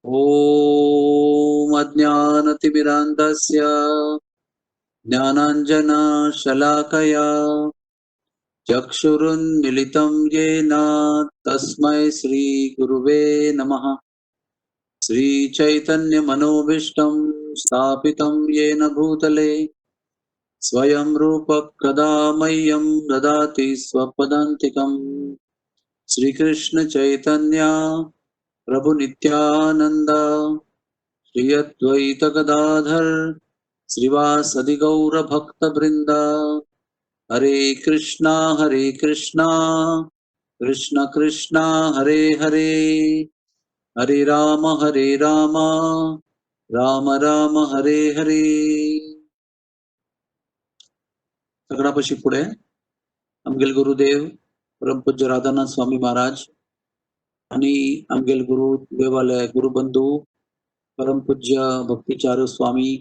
ॐ अज्ञानतिमिरान्धस्य ज्ञानाञ्जनशलाकया चक्षुरुन्मिलितं येन तस्मै श्रीगुरुवे नमः। श्रीचैतन्यमनोभीष्टं स्थापितं येन भूतले स्वयं रूपः कदा मह्यं ददाति स्वपदान्तिकम्। श्रीकृष्ण चैतन्य प्रभु नित्यानंद श्री अद्वैत गदाधर श्रीवासदि गौर भक्त वृंद। हरे कृष्णा कृष्णा कृष्णा हरे हरे, हरे राम राम राम हरे हरे। सगळ्यापाशी पुढे आमगेल गुरुदेव परमपूज्य राधानाथ स्वामी महाराज आणि आमगेल गुरु देवालय गुरुबंधू परमपूज्य भक्तिचारू स्वामी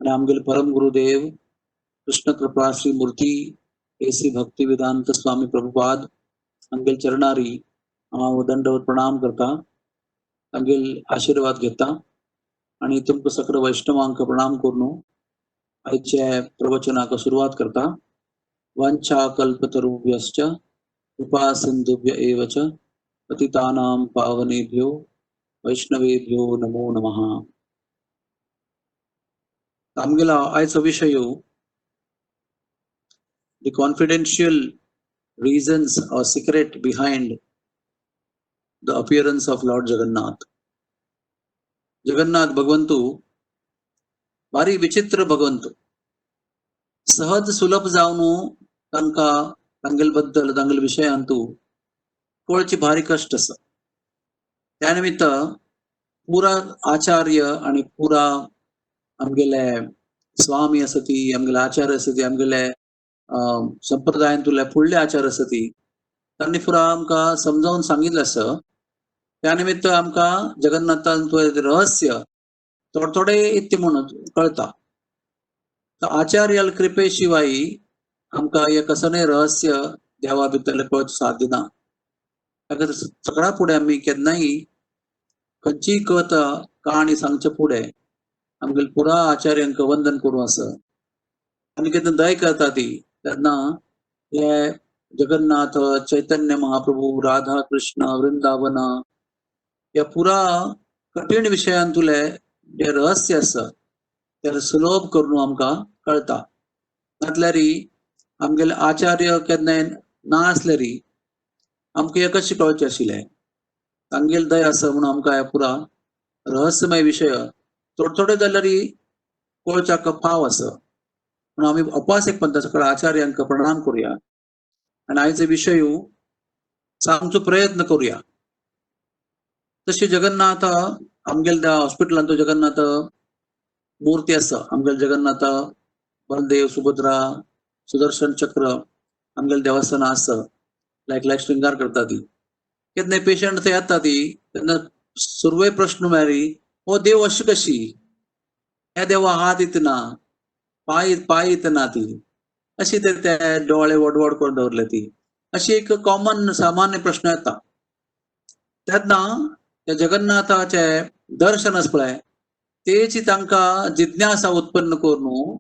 आणि आमगेल परम गुरुदेव कृष्ण कृपा श्री मूर्ती एसी भक्ती वेदांत स्वामी प्रभुपाद आमगेल चरणारी हांव दंडवत प्रणाम करता, आमगेल आशीर्वाद घेता आणि तुमकां सगळं वैष्णवांक प्रणाम करून आयचे प्रवचनाक सुरवात करता। वांछा कल्पतरुभ्यश्च कृपा सिंधुभ्य एव च पतितानां पावनेभ्यो वैष्णवेभ्यो नमो नमः। आमगेला आयचो विशय the confidential reasons or secret behind the appearance of Lord Jagannath. Jagannath भगवंतु भारी विचित्र भगवंतु, सहज सुलभ जावन तांकां तांगेले बद्दल तांगेले विशयांतु कळची भारी कश्ट आसा। त्या निमित्त पुरा आचार्य आणि पुरा आमगेले स्वामी आसा ती, आमगेले आचार्य आसा ती, आमगेले संप्रदायांतुले फुडले आचार्य आसा ती, तांणी पुरा आमकां समजावन सांगिल्लें आसा। त्या निमित्त आमकां जगन्नाथांतलें रहस्य थोडे थोडे इत्य म्हणून कळता। तर आचार्याल कृपे शिवाय आमकां हें कसलें रहस्य देवा भितरलें कळचें साध्य ना। ताका सगळ्या फुडें आमी केन्नाय खंयचीय कथा काणी सांगचे फुडें आमगेले पुरा आचार्यांक वंदन करूं आसा आनी केन्ना दय करता ती तेन्ना हे जगन्नाथ चैतन्य महाप्रभू राधा कृष्ण वृंदावन ह्या पुरा कठीण विशयांतुले जे रहस्य आसा ते सुलभ करून आमकां कळता। नातल्यार आमगेले आचार्य केन्नाय ना आसल्यार आमकां हें कशें कळचें आशिल्लें? तांगेल दया आसा म्हणून आमकां हे पुरा रहस्यमय विशय थोडे थोडे जाल्यार कळच्याक फाव आसा म्हणून आमी उपास एक पंथा सगळ्या आचार्यांक प्रणाम करुया आनी आयचो विशय सांगचो प्रयत्न करुया। तशें जगन्नाथ आमगेल्या त्या हॉस्पिटलांत जगन्नाथ मूर्ती आसा, आमगेले जगन्नाथ बलदेव सुभद्रा सुदर्शन चक्र आमगेले देवस्थान आसा, लायक लायक श्रृंगार करता ती। केन्ना पेशंट थंय येता ती तेन्ना सुरवे प्रश्न म्हळ्यार हो देव अशी कशी, ह्या देवा हात येतना पांय पांय येतना ती अशी ते दोळे व्हड व्हड करून दवरले ती, अशी एक कॉमन सामान्य प्रश्न येता। तेन्ना त्या जगन्नाथाचे दर्शन आसा पळय तेची तांकां जिज्ञासा उत्पन्न करून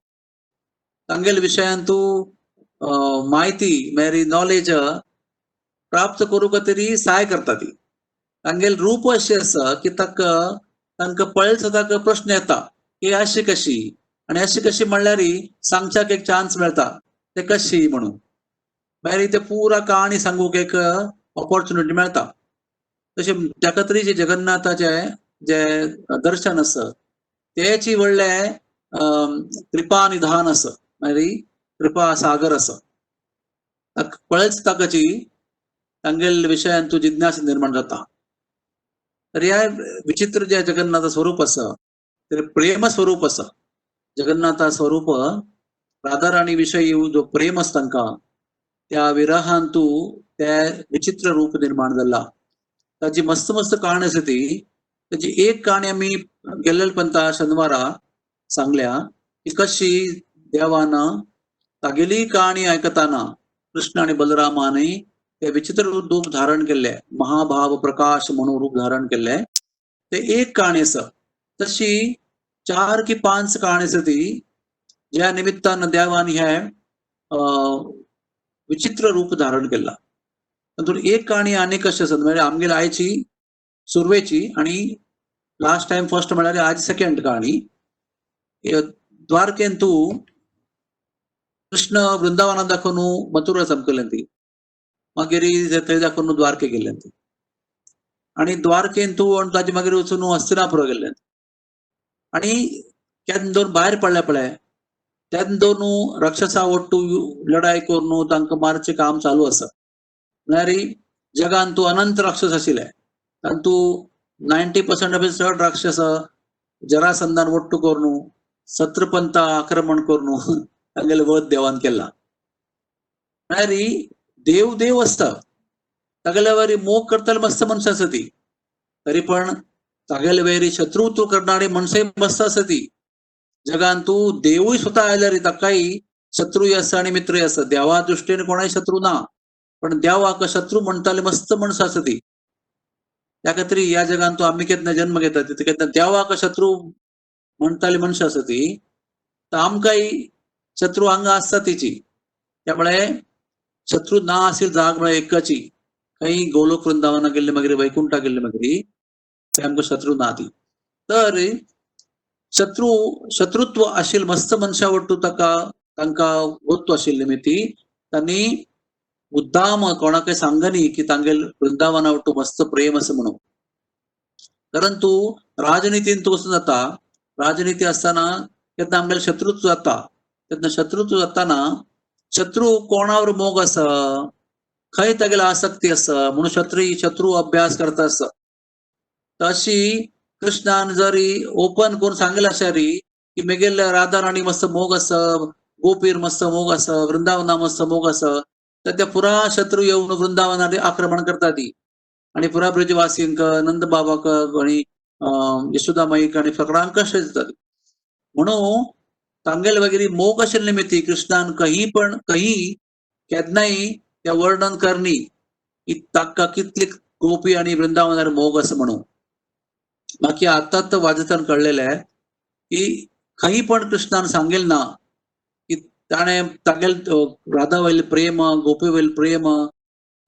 तांगेले विशयांतू म्हायती म्हळ्यार नॉलेज प्राप्त करूंक तरी सहाय करता ती। तांगेले रूप अशें आसा की ताका तांकां पळयत सुद्दां प्रश्न येता की अशी कशी, आनी अशी कशी म्हणल्यार सांगच्याक एक चान्स मेळटा ते कशी म्हणून, मागीर ते पुरा कहाणी सांगूंक एक ऑपॉर्च्युनिटी मेळटा। तशें ताका तरी जे जगन्नाथाचें जे दर्शन आसा तेची व्हडलें कृपा निधान आसा, मागीर कृपा सागर आसा। पळयत ताकाची तांगेले विशयान तूं जिज्ञासा निर्माण जाता। तर ह्या विचित्र जे जगन्नाथ स्वरूप आसा ते प्रेम स्वरूप आसा। जगन्नाथा स्वरूप राधाराणी विशयी जो प्रेम आसा तांकां त्या विरहान तूं ते विचित्र रूप निर्माण जाला। ताची मस्त मस्त काणी आसा ती, ताची एक काणी आमी गेल्ले पंता शनिवारा सांगल्या की कशी देवान तागेली काणी आयकताना कृष्ण आनी बलरामानी ते विचित्र रूप धारण केल्ले, महाभाव प्रकाश म्हणून रूप धारण केल्ले ते एक काणी आसा. तशी 4 की 5 काणी आसा ती ज्या निमित्तान देवान हे विचित्र रूप धारण केला. तातूंत एक काणी आनी कशें आसा म्हळ्यार आमगेली आयची सुरवेची आनी लास्ट टायम फर्स्ट म्हळ्यार आज सेकंड काणी. द्वारकेन तूं कृष्ण वृंदावनात दाखोवन मथुरा चमकलें ती, मागीर थंय दाखोवन द्वारके गेल्लें ती, आनी द्वारकेन तूं आनी ताजे मागीर वचून हस्तिनापुरा गेल्लें. आनी केन्ना दोन भायर पडले पळय तेन्ना दोन राक्षसा ಒಟ್ಟು लढाई करून तांकां मारचें काम चालू आसा. म्हळ्यार जगान तूं अनंत राक्षस आशिल्ले, तातूंत 90% चड राक्षस जरासंधान ಒಟ್ಟು करून सत्रपंता आक्रमण करून तांगेले वध देवान केला. म्हळ्यार देव देव आसता, तागेले वरी मोग करतले मस्त मनशां आसा ती, तरी पण तागेले वरी शत्रुत्व करणारी मनशांय मस्त आसा ती. जगान तूं देवूय स्वता आयल्यार ताकाय शत्रूय आसा आनी मित्रय आसा. देवा दृश्टीन कोणाय शत्रू ना, पण देवाक शत्रू म्हणटाले मस्त मनशां आसा ती. त्या खातीर ह्या जगान तूं आमी केन्ना जन्म घेता तितून केन्ना देवाक शत्रू म्हणटाली मनशां आसा ती, तर आमकांय शत्रू हांगा आसता तिची. त्यामुळे शत्रू ना आशिल्ली जाग म्हळ्यार एकाची खंय गोलोक वृंदावना गेल्ले मागीर वैकुंठा गेल्ले मागीर थंय आमकां शत्रू ना ती. तर शत्रू शत्रुत्व आशिल्ले मस्त मनशां वट्टू ताका तांकां वत्व आशिल्ले निमित्ती तांणी मुद्दाम कोणाकय सांगनी की तांगेल वृंदावना वट्टू मस्त प्रेम आसा म्हणून. परंतु राजनितीन तूं वचून जाता, राजनिती आसतना केन्ना आमगेलें शत्रुत्व जाता, तेन्ना शत्रुत्व जाताना शत्रू कोणावर मोग आसा, खंय तागेली आसक्ती आसा म्हणून शत्रू शत्रू अभ्यास करता आसा. तशी कृष्णान जरी ओपन करून सांगलें आसल्यार की मेगेल्या राधा राणी मस्त मोग आसा, गोपीर मस्त मोग आसा, वृंदावना मस्त मोग आसा, तर त्या पुरा शत्रू येवन वृंदावनार आक्रमण करता ती आनी पुरा ब्रजवासींक नंद बाबाक आनी यशोदामाईक आनी सगळ्यांक कश्ट दिता ती. म्हणून तांगेले वगैरे मोग आशिल्ले निमित्ती कृष्णान कहीं पण कहीं केन्नाय त्या वर्णन करणी की ताका कितली गोपी आनी वृंदावनार मोग आसा म्हणून. बाकी आतां तर वाजतान कळलेलें आहे की खंय पण कृष्णान सांगेल ना की ताणें तागेल राधा वयले प्रेम गोपी वयले प्रेम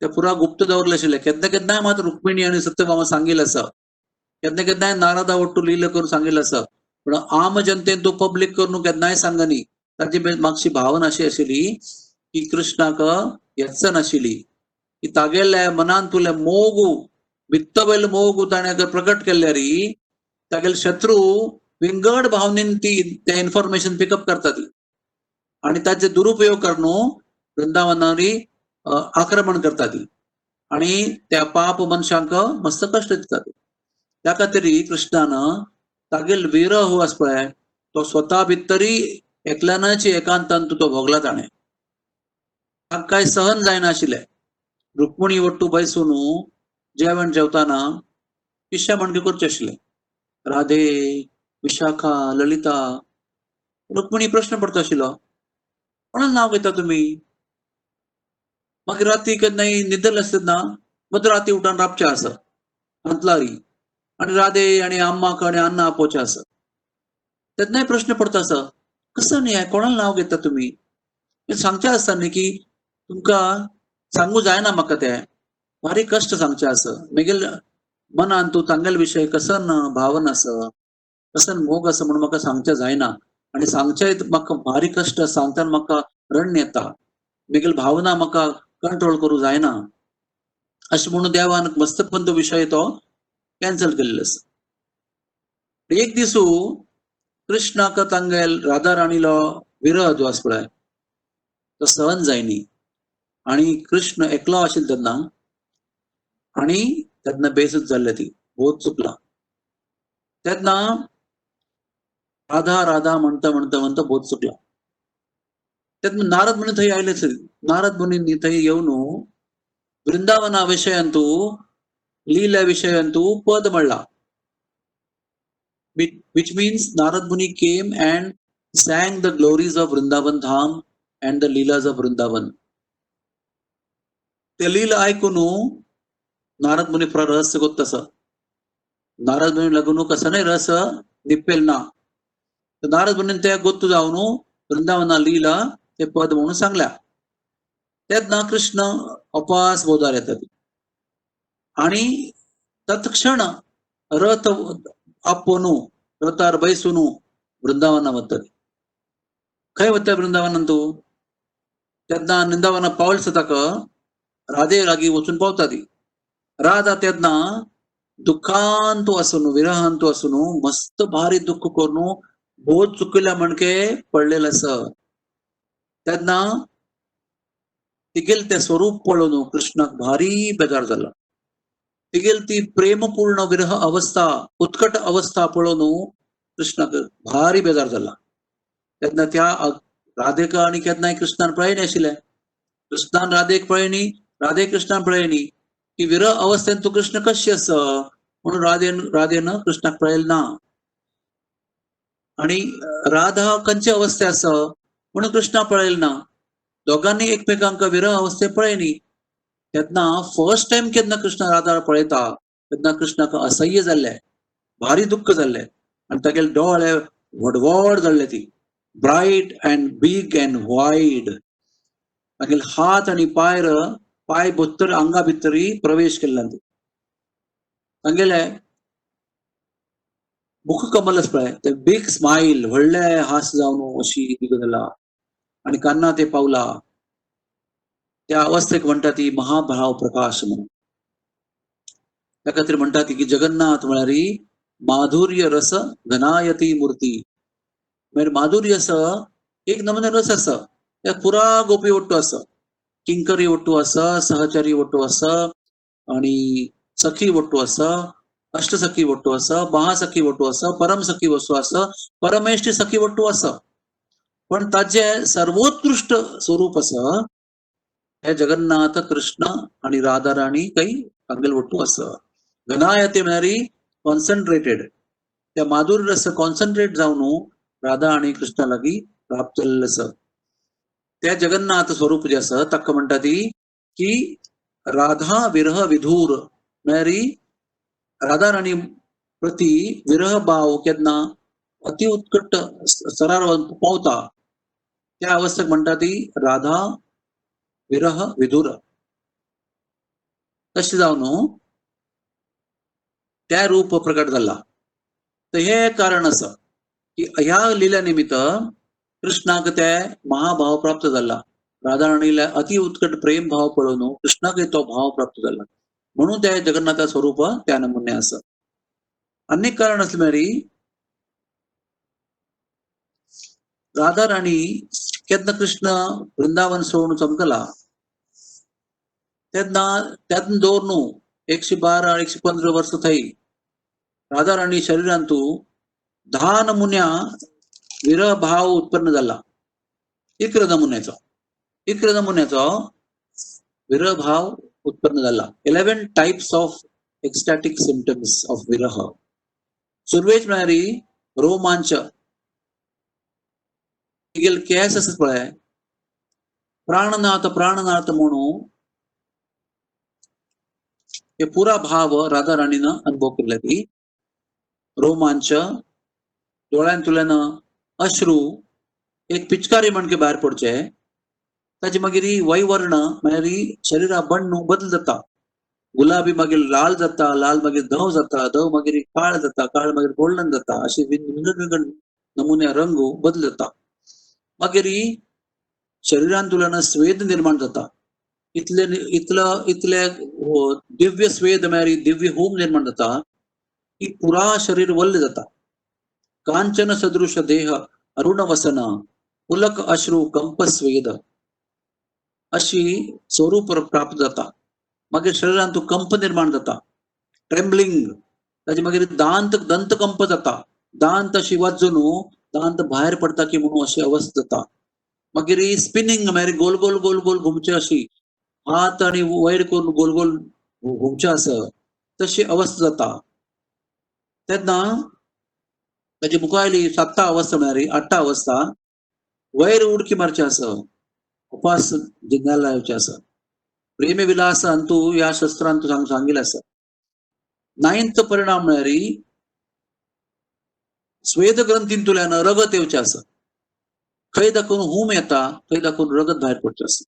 ते पुरा गुप्त दवरले आशिल्ले. केन्ना केन्नाय मात रुक्मिणी आनी सत्यभामा सांगेल आसा, केन्ना केन्नाय नारदा वट्टू लीला करून सांगेल आसा, पण आम जनतेन तो पब्लीक करून केन्नाय सांगनी. ताची मातशी भावना अशी आशिल्ली की कृष्णाक येच्च नाशिल्ली की तागेल्या मनान तुले मोगू भित्त वयलो मोग ताणें प्रकट केल्यारी तागेले शत्रू विंगड भावनेन ती ते इन्फॉर्मेशन पिकअप करता ती आनी ताचे दुरुपयोग करून वृंदावनारी आक्रमण करता ती आनी त्या पाप मनशांक मस्त कश्ट दिता ती. त्या खातीर कृष्णान तागेल विरह हो आसा पळय तो स्वता भितरी एकल्यानच एकांतान तो भोगला ताणें. ताका काय सहन जायनाशिल्लें. रुक्मिणी वट्टू बैसून जेवण जेवताना पिश्या माणक्यो करचे आशिल्ले, राधे विशाखा ललिता. रुक्मिणी प्रश्न पडता आशिल्लो, कोणाक नांव घेता तुमी? मागीर राती केन्नाय न्हिदले आसत ना, मदराती उठून राबचें आसा अंतलारी आनी राधे आनी अम्माक आनी अण्णा आपोवचें आसा. तेन्नाय प्रश्न पडता आसा, कसो न्ही कोणाक नांव घेता तुमी? सांगचें आसता न्ही की तुमकां सांगू जायना म्हाका तें, बारीक कश्ट सांगचें आसा. मेगेल मनान तूं तांगेल विशय कसन भावना आसा, कसन मोग आसा म्हणून म्हाका सांगचें जायना आनी सांगचें म्हाका भारी कश्ट, सांगतना म्हाका रण्य येता, मेगेल भावना म्हाका कंट्रोल करूं जायना अशें म्हणून देवान मस्तपण तो विशय तो कॅन्सल केल्लो आसा. एक दिसू कृष्णाक तांगेल राधा राणीलो विरह जो आसा पळय तो सहन जायनी आनी कृष्ण एकलो आशिल्लो तेन्ना आनी तेन्ना बेसूद जाल्ले ती बहुत चुकला. तेन्ना राधा राधा म्हणता म्हणता म्हणता बहुत चुकला. तेन्ना नारद मुनी थंय आयले. नारद मुनी थंय येवन वृंदावना विशयांतू लीला विशयांतू पद म्हणला, which means Narad Muni came and sang the glories of Vrindavan Dham and the Leelas of Vrindavan. ते लीला ऐकून नारद मुनी पुरा रहस्य गोत्त आसा. नारद मुनी लागून कसं रस निप्पेल ना. तर नारद मुनीन त्या गोत्तू जावन वृंदावना लीला ते पद म्हणून सांगल्या. तेन्ना कृष्ण अपास बोधार येतात आणि तत्क्षण रथ आपोवनु रथार बैसून वृंदावना वतात. खंय वता वृंदावनांतू? तेन्ना वृंदावना पावल ताका राधे लागीं वचून पावता ती. राधा तेन्ना दुःखांतू आसून विरहांतू आसून मस्त भारी दुःख करून बोध चुकिल्ल्या म्हणके पडलेलं आसा. तेन्ना तिगेल तें स्वरूप पळोवन कृष्णाक भारी बेजार जाला. तिगेल ती प्रेमपूर्ण विरह अवस्था, उत्कट अवस्था पळोवन कृष्णाक भारी बेजार जाला. तेन्ना त्या राधेका आनी केन्नाय कृष्णान पळयनी आशिल्लें. कृष्णान राधेक पळयनी, राधे कृष्णान पळयनी की विरह अवस्थेन तूं कृष्ण कशी आसा म्हणून राधेन कृष्णाक पळयलें ना. आणि राधा खंयचे अवस्थे आसा म्हणून कृष्णा पळयलें ना. दोगांनी एकमेकांक विरह अवस्थे पळयनी. तेन्ना फर्स्ट टायम केन्ना कृष्ण राधा पळयता तेन्ना कृष्णाक असह्य जाल्लें, भारी दुःख जाल्लें आनी तागेले दोळे व्हड व्हड जाल्ले, ती bright and big and wide. तागेले हात आनी पायर पाय भितर आंगा भितरी प्रवेश केल्ला. तागेले मुख कमल पळय ते बीग स्मायल, व्हडले हास जावन अशी जाला आनी कान्ना ते पावला. त्या अवस्थेक म्हणटा ती महाभाव प्रकाश म्हणून. त्या खातीर म्हणटा ती की जगन्नाथ म्हळ्यार माधुर्य रस घनायती मूर्ती. मागीर माधुर्य आसा एक नमुने रस आसा, त्या पुरा गोपी ओट्टू आसा, किंकरी ओट्टू आसा, सहचारी ओट्टू आसा आणि सखी ओट्टू आसा, अष्टसखी ओट्टू आसा, महासखी ओट्टू आसा, परमसखी वस्तू आसा, परमेष्टी सखी ओट्टू आसा. पण ताजे सर्वोत्कृष्ट स्वरूप आसा हे जगन्नाथ कृष्ण आणि राधा राणी काही तांगेले ओट्टू आसा. घनायते म्हळ्यार कॉन्सन्ट्रेटेड, त्या माधुर्य रस कॉन्सन्ट्रेट जावन राधा आणि कृष्णा लागीं प्राप्त जाल्लें आसा. त्या जगन्नाथ स्वरूप जे आसा ताका म्हणटा ती की राधा विरह विधूर, म्हळ्यार राधा राणी प्रती विरह भाव केन्ना अति उत्कट स्तरार पावता त्या अवस्थेक म्हणटा ती राधा विरह विधूर. तशें जावन त्या रूप प्रकट जाला. तर हे कारण आसा की ह्या लिल्या निमित्त कृष्णाक ते महाभाव प्राप्त जाला. राधा राणीला अति उत्कट प्रेम भाव पळोवन कृष्णाक तो भाव प्राप्त जाला, म्हणून ते जगन्नाथा स्वरूप त्या नमुने आसा. आनीक कारण आसलें म्हळ्यार राधा राणी केन्ना कृष्ण वृंदावन सोडून चमकला तेन्ना तेन्ना दवर 112 115 वर्स थंय राधा राणी शरीरांतू 10 नमुन्या विरह भाव उत्पन्न जाला. 11 नमुन्याचो, 11 नमुन्याचो विरह भाव उत्पन्न जाला. 11 टायप्स ऑफ एक्स्टॅटिक सिम्टम्स ऑफ विरह. सुरवेच म्हळ्यार रोमांच, तिगेले केंस आसत पळय, प्राणनाथ प्राणनाथ म्हणून हे पुरा भाव राधा राणीन अनुभव केल्ले. ती रोमांच, दोळ्यांतल्यान अश्रू एक पिचकारी म्हणके भायर पडचे, ताजे मागीर वैवर्ण म्हळ्यार शरीरा बण्ण बदल जाता. गुलाबी मागीर लाल जाता, लाल मागीर धव जाता, धव मागीर काळ जाता, काळ मागीर गोल्डन जाता, अशे विंगड विंगड नमुने रंग बदल जाता. मागीर शरीरांतल्यान स्वेद निर्माण जाता. इतले इतलो इतले दिव्य स्वेद म्हळ्यार दिव्य होम निर्माण जाता की पुरा शरीर वल्ल जाता. कांचन सदृश देह अरुण वसन पुलक अश्रू कंप स्वेद अशी स्वरूप प्राप्त जाता. मागीर शरीरांत कंप निर्माण जाता, ट्रेम्बलिंग. ताजे मागीर दांत दंत कंप जाता, दांत अशी वाजून दांत भायर पडता की म्हणून अशी अवस्था जाता. मागीर स्पिनिंग म्हळ्यार गोल गोल गोल गोल घुमचे, अशी हात आनी वयर करून गोल गोल घुमचे आसा तशी अवस्था जाता. तेन्ना ताजे मुखावयली सातता अवस्था म्हळ्यार आठटा अवस्था वयर उडकी मारची आसा, उपास जिन्याला येवचे आसा. प्रेमविलास अंतू ह्या शस्त्रांतू सांगिल्लें आसा. नायन्थ परिणाम म्हळ्यार स्वेद ग्रंथींतल्यान रगत येवचें आसा. खंय दाखोवन हूम येता थंय दाखोवन रगत भायर पडचें आसा.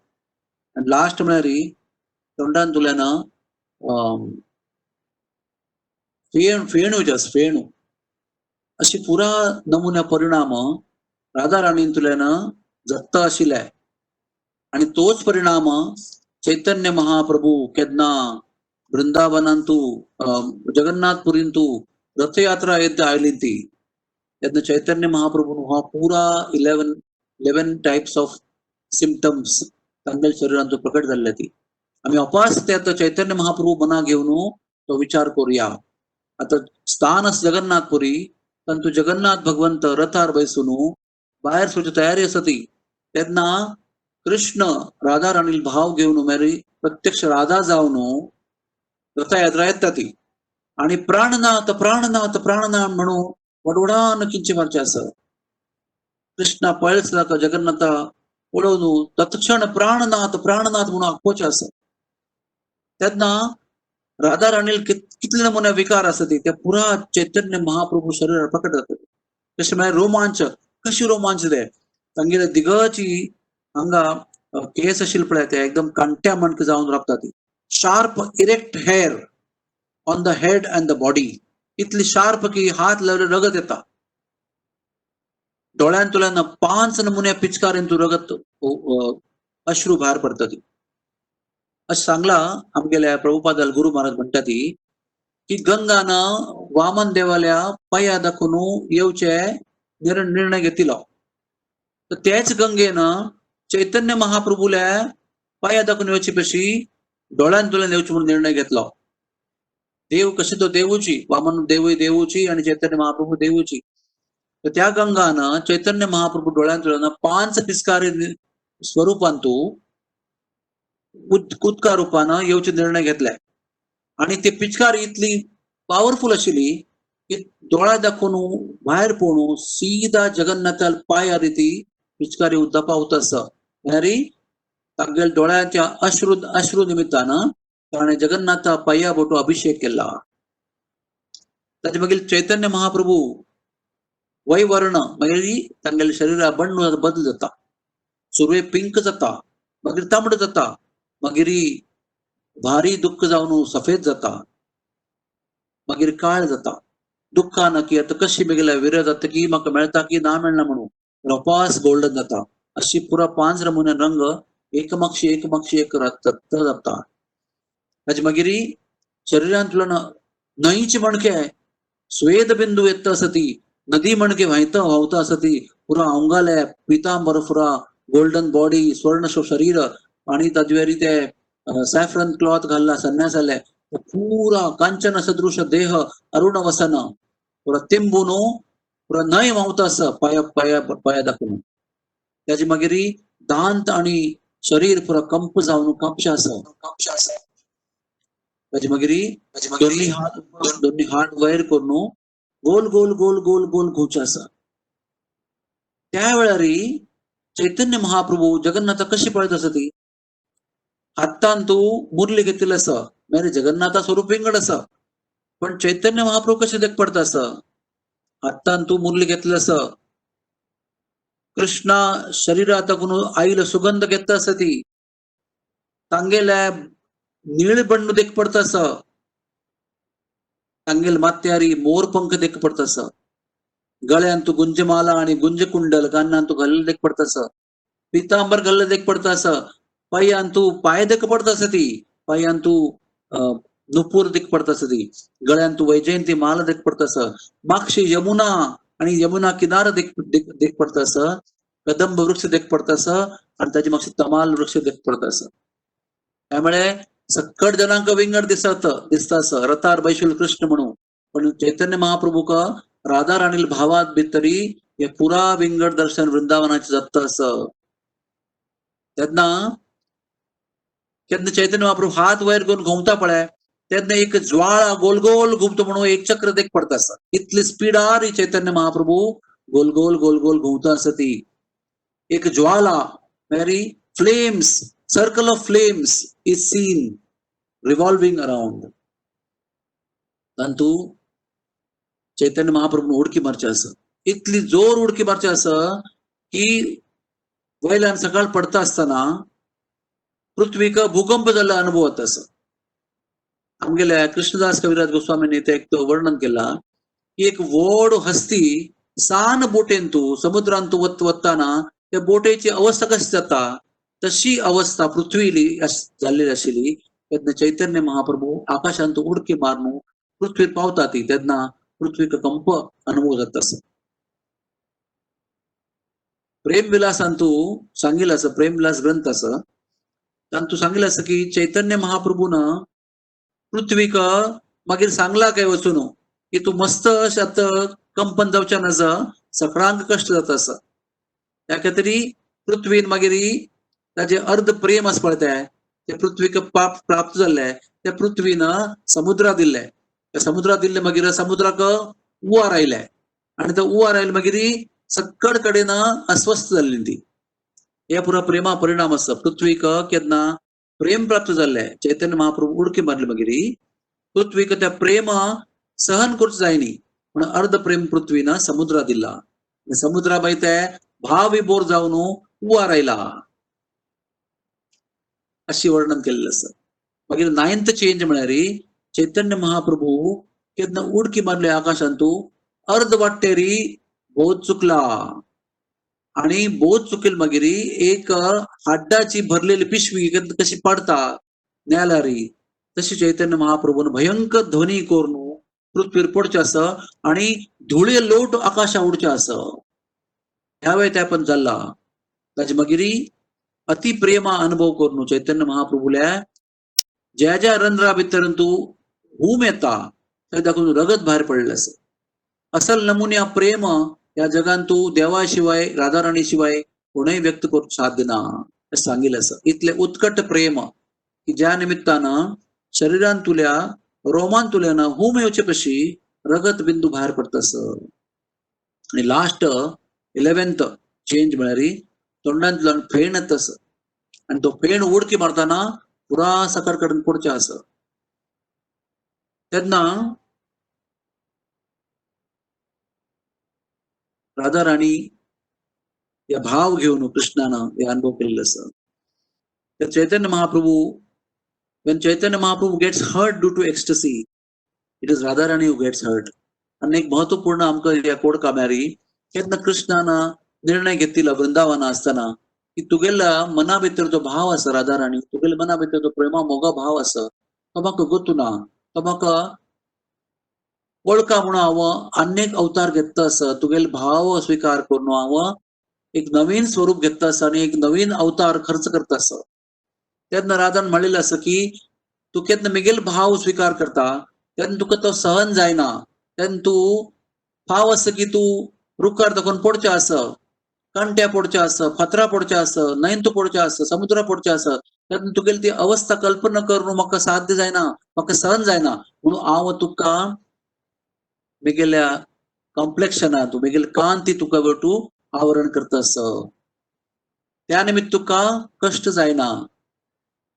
आनी लास्ट म्हळ्यार तोंडांतल्यान फेण फेणू येवचें आसा, फेणू. अशी पुरा नमुन्या परिणाम राधा राणींतल्यान जत्ता आशिल्ले. आनी तोच परिणाम चैतन्य महाप्रभू केन्ना वृंदावनांतू जगन्नाथपुरींतू रथयात्रा येद्दा आयली ती तेन्ना चैतन्य महाप्रभू हा पुरा 11 टायप्स ऑफ सिमटम्स तांगेल्या शरीरांतू प्रकट जाल्ले ती. आमी अपास ते आतां चैतन्य महाप्रभू मना घेवन तो विचार करुया. आतां स्थान आसा जगन्नाथपुरी, तांतू जगन्नाथ भगवंत रथार बैसून भायर सरची तयारी आसा ती. तेन्ना कृष्ण राधा राणील भाव घेवन मागीर प्रत्यक्ष राधा जावन रथयात्रा येता ती. आनी प्राणनाथ प्राणनाथ प्राणनाथ म्हणून वडवडान किंचे मारचे आसा. कृष्णा पळयच नाका जगन्नाथा पळोवन तत्क्षण प्राणनाथ प्राणनाथ म्हणून आपोवचें आसा. तेन्ना राधा राणील कितले नमुने विकार आसा ती त्या पुरा चैतन्य महाप्रभू शरीरार प्रकट जाता. तशें म्हळ्यार रोमांच, कशी रोमांच ते तांगेले दिगची हांगा केस आशिल्ले पळय ते एकदम कांट्या मणक जावन रावता ती. Sharp erect hair on the head and the body, इतली शार्प की हात लावले रगत येता. डोळ्यांतल्यान 5 नमुने पिचकारेन तूं रगत अश्रू भायर पडटा ती. अशें सांगला आमगेल्या प्रभुपादाल गुरु महाराज म्हणटा ती की गंगान वामन देवाल्या पांया दाखोवन येवचे निर्णय घेतिलो. तर त्याच गंगेन चैतन्य महाप्रभूल्या पांया दाखोवन येवचे पशी डोळ्यांतल्यान येवचे म्हणून निर्णय घेतलो. देव कशे तो देवूची, वामन देवूय देवूची आणि चैतन्य महाप्रभू देवूची. तर त्या गंगान चैतन्य महाप्रभू डोळ्यांतल्यान 5 पिचकारी स्वरूपांतू उदका रुपान येवचे निर्णय घेतले. आणि ते पिचकारी इतली पावरफुल आशिल्ली की दोळा दाखोवन भायर पळोवन सीधा जगन्नाथाल पांयार ती पिचकारी उदका पावता आसा. म्हळ्यार तागेल्या दोळ्यांच्या अश्रू अश्रू निमित्तान ताणें जगन्नाथा पांया बोटो अभिषेक केला. ताचे मागीर चैतन्य महाप्रभू वैवर्ण मागीर तांगेल्या शरीरा बण्ण बदल जाता. सुरवे पिंक जाता, मागीर तांबडो जाता, मागीर भारी दुःख जावन सफेद जाता, मागीर काळ जाता. दुःखान की आतां कशी मेगेल्या विरह जाता की म्हाका मेळटा की ना मेळना म्हणून रपास गोल्डन जाता. अशी पुरा 5 नमुने रंग एकमाक्षी एकमाक्षी एक जाता. ताचे मागीर शरीरांतल्यान न्हंयचे मणके स्वेद बिंदू येता आसा ती, नदी मणके व्हांयता व्हांवता आसा ती, पुरा आंगाले पितांबर पुरा गोल्डन बॉडी स्वर्ण शरीर आणि ताजेर ते सॅफ्रन क्लॉथ घाल्ला संन्यासाले पुरा कांचन सदृश देह अरुण वसन पुरा तिंबून पुरा न्हंय व्हांवता आसा पाया पाया पाया दाखोवन. ताजे मागीर दांत आणि शरीर पुरा कंप जावन कापशा आसा कापशा आसा. ताजे मागीर दोन्ही हात वयर करून गोल गोल गोल गोल गोल घुंवचें आसा. त्या वेळार चैतन्य महाप्रभू जगन्नाथा कशी पळयत आसा ती, हातान तूं मुरली घेतिल्ली आसा, मागीर जगन्नाथा स्वरूप विंगड आसा, पण चैतन्य महाप्रभू कशें देख पडता आसा, हातान तूं मुरली घेतली आसा, कृष्णा शरीरात आईल सुगंध घेता आसा ती, तांगेल्या निळ बण्ण देख पडता आसा, तांगेल माथ्यारी मोर पंख देख पडता आसा, गळ्यांत गुंजमाला आणि गुंजकुंडल कानांत घाल्ले देख पडता आसा, पितांबर घाल्ले देख पडता आसा, पांयांत पांय देख पडता आसा ती, पांयांत नुपूर देख पडता आसा ती, गळ्यांत वैजयंती माला देख पडता आसा, मागशी यमुना आणि यमुना किनार देख देख देख पडता आसा, कदंब वृक्ष देख पडता आसा आणि ताजे मागशी तमाल वृक्ष देख पडता आसा. त्यामुळे सक्कड जणांक विंगड दिसत दिसता आसा रथार बैशिल कृष्ण म्हणून, पण चैतन्य महाप्रभू का राधा राणील भावात भितरी हे पुरा विंगड दर्शन वृंदावनाचे जाता आसा. तेन्ना केन्ना चैतन्य महाप्रभू हात वयर करून घुंवता पळय तेन्ना एक ज्वाळा गोल गोल घुंवता म्हणून एक चक्र देख पडता आसा. इतली स्पिडार चैतन्य महाप्रभू गोल गोल गोल गोल घुंवता आसा ती एक ज्वाला म्हळ्यार flames, circle of flames is seen revolving around. तांतू चैतन्य महाप्रभून उडकी मारची आसा, इतली जोर उडकी मारची आसा की वयल्यान सकाळ पडता आसतना पृथ्वीक भूकंप जाल्लो अनुभव जाता आसा. आमगेल्या कृष्णदास कविराज गोस्वामींनी ते एक वर्णन केला की एक व्हड हस्ती सान बोटेंतू समुद्रांतू वत वताना त्या बोटेची अवस्था कशी जाता तशी अवस्था पृथ्वीली जाल्लेली आशिल्ली. तेन्ना चैतन्य महाप्रभू आकाशांत उडकी मारून पृथ्वीर पावता ती तेन्ना पृथ्वीक कंप अनुभव जाता आसा. प्रेम विलासांतू सांगिल्लें आसा, प्रेम विलास ग्रंथ आसा तांतू सांगिल्लें आसा की चैतन्य महाप्रभून पृथ्वीक मागीर सांगला काय वचून की तूं मस्त अशें आतां कंपन जावचें नाजा, सगळ्यांक कश्ट जाता आसा. त्या खातीर पृथ्वीन मागीर ताजें अर्द प्रेम आसा पळय तें, तें पृथ्वीक पाप प्राप्त जाल्लें त्या पृथ्वीन समुद्रा दिल्लें, त्या समुद्रा दिल्लें मागीर समुद्राक उवार आयलें आनी तो उवार आयले मागीर सक्कड कडेन अस्वस्थ जाल्ली ती. हे पुरा प्रेमा परिणाम आसा. पृथ्वीक केन्ना प्रेम प्राप्त जाल्लें चैतन्य महाप्रभू उडकी मारली मागीर पृथ्वीक त्या प्रेम सहन करूंक जायनी म्हण अर्ध प्रेम पृथ्वीन समुद्रा दिला, समुद्रा मागीर ते भाव विभोर जावन उवार आयला अशी वर्णन केल्लें आसा. मागीर नायन्थ चेंज म्हळ्यार चैतन्य महाप्रभू केन्ना उडकी मारली आकाशांतू अर्द वाटेरी बोध चुकला आणि बोध चुकील मागीर एक हाड्डाची भरलेली पिशवी कशी पडता नेलारी तशी चैतन्य महाप्रभून भयंकर ध्वनी करून पृथ्वीर पडचें आसा आणि धुळे लोट आकाशा उडचें आसा. ह्या वेळ त्या पण जाल्ला ताजे मागीर अति प्रेमा अनुभव करून चैतन्य महाप्रभूल्या ज्या ज्या रंध्रा भितर तूं हूम येता थंय दाखोवन रगत भायर पडलें आसा. असल नमुन्या प्रेम ह्या जगान तूं देवा शिवाय राधाराणी शिवाय कोणूय व्यक्त करूंक साध्य ना अशें सांगिल्लें आसा. इतलें उत्कट प्रेम की ज्या निमित्तान शरीरान तुल्या रोमान तुल्यान हूम येवचे पशी रगत बिंदू भायर पडटा आसा. आनी लास्ट 11th चेंज म्हळ्यार तोंडांतल्यान फेण येता आसा आनी तो फेण उडकी मारतना पुरा सकाळ कडेन पडचें आसा. तेन्ना राधा राणी या भाव घेवन कृष्णान हे अनुभव केल्लो आसा. तर Chaitanya Mahaprabhu, when Chaitanya Mahaprabhu gets hurt due to ecstasy, it is Radharani who gets hurt. आनी एक महत्वपूर्ण आमकां ह्या कोड काम्यारी केन्ना कृष्णान निर्णय घेतिल्लो वृंदावना आसतना की तुगेल्या मना भितर जो भाव आसा राधाराणी, तुगेल्या मना भितर जो प्रेमा मोगा भाव आसा तो म्हाका गोतू ना, तो म्हाका वळखा म्हणून हांव आन्येक अवतार घेतता आसा, तुगेले भाव स्विकार करून हांव एक नवीन स्वरूप घेतता आसा आनी एक नवीन अवतार खर्च करता आसा. तेन्ना राधान म्हणलेलें आसा की तूं केन्ना मिगेल भाव स्विकार करता तेन्ना तुका तो सहन जायना, तेन्ना तूं भाव आसा की तूं रुखार दाखोवन पडचें आसा, कांट्या पडचें आसा, फातरा पडचें आसा, न्हंयंत पडचें आसा, समुद्रा पडचें आसा, तेन्ना तुगेली ती अवस्था कल्पना करून म्हाका साध्य जायना, म्हाका सहन जायना, म्हणून हांव तुका मिगेल्या कॉम्प्लेक्शनान तूं मिगेले कांती तुका वटू आवरण करता आसा, त्या निमित्त तुका कश्ट जायना,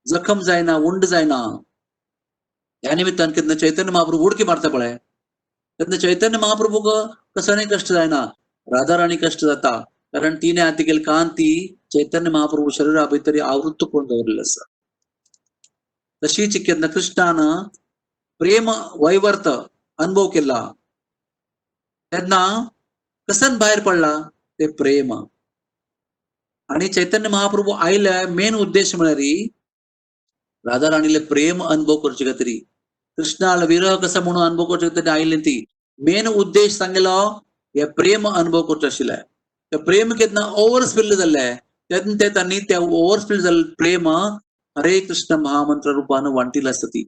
जखम जायना, उंड जायना. ह्या निमित्तान केन्ना चैतन्य महाप्रभू उडकी मारता पळय तेन्ना चैतन्य महाप्रभूक कसोय कश्ट जायना, राधाराणी कश्ट जाता, कारण तिणे आती केली कांती चैतन्य महाप्रभू शरीरा भितर आवृत्त करून दवरिल्लें आसा. तशीच केन्ना कृष्णान प्रेम वैवर्त अनुभव केला तेन्ना कसन भायर पडला ते प्रेम. आणि चैतन्य महाप्रभू आयले मेन उद्देश म्हळ्यार राधाराणीले प्रेम अनुभव करचे खातीर, कृष्णाला विरह कसा म्हणून अनुभव करचे खातीर आयले ती मेन उद्देश सांगलो हे प्रेम अनुभव करचो आशिल्लें. ते प्रेम केन्ना ओवर स्पिल जाल्लें तेन्ना ते तांणी त्या ओवर स्पिल जाल्लें प्रेम हरे कृष्ण महामंत्र रूपान वांटिल्लें आसा. ती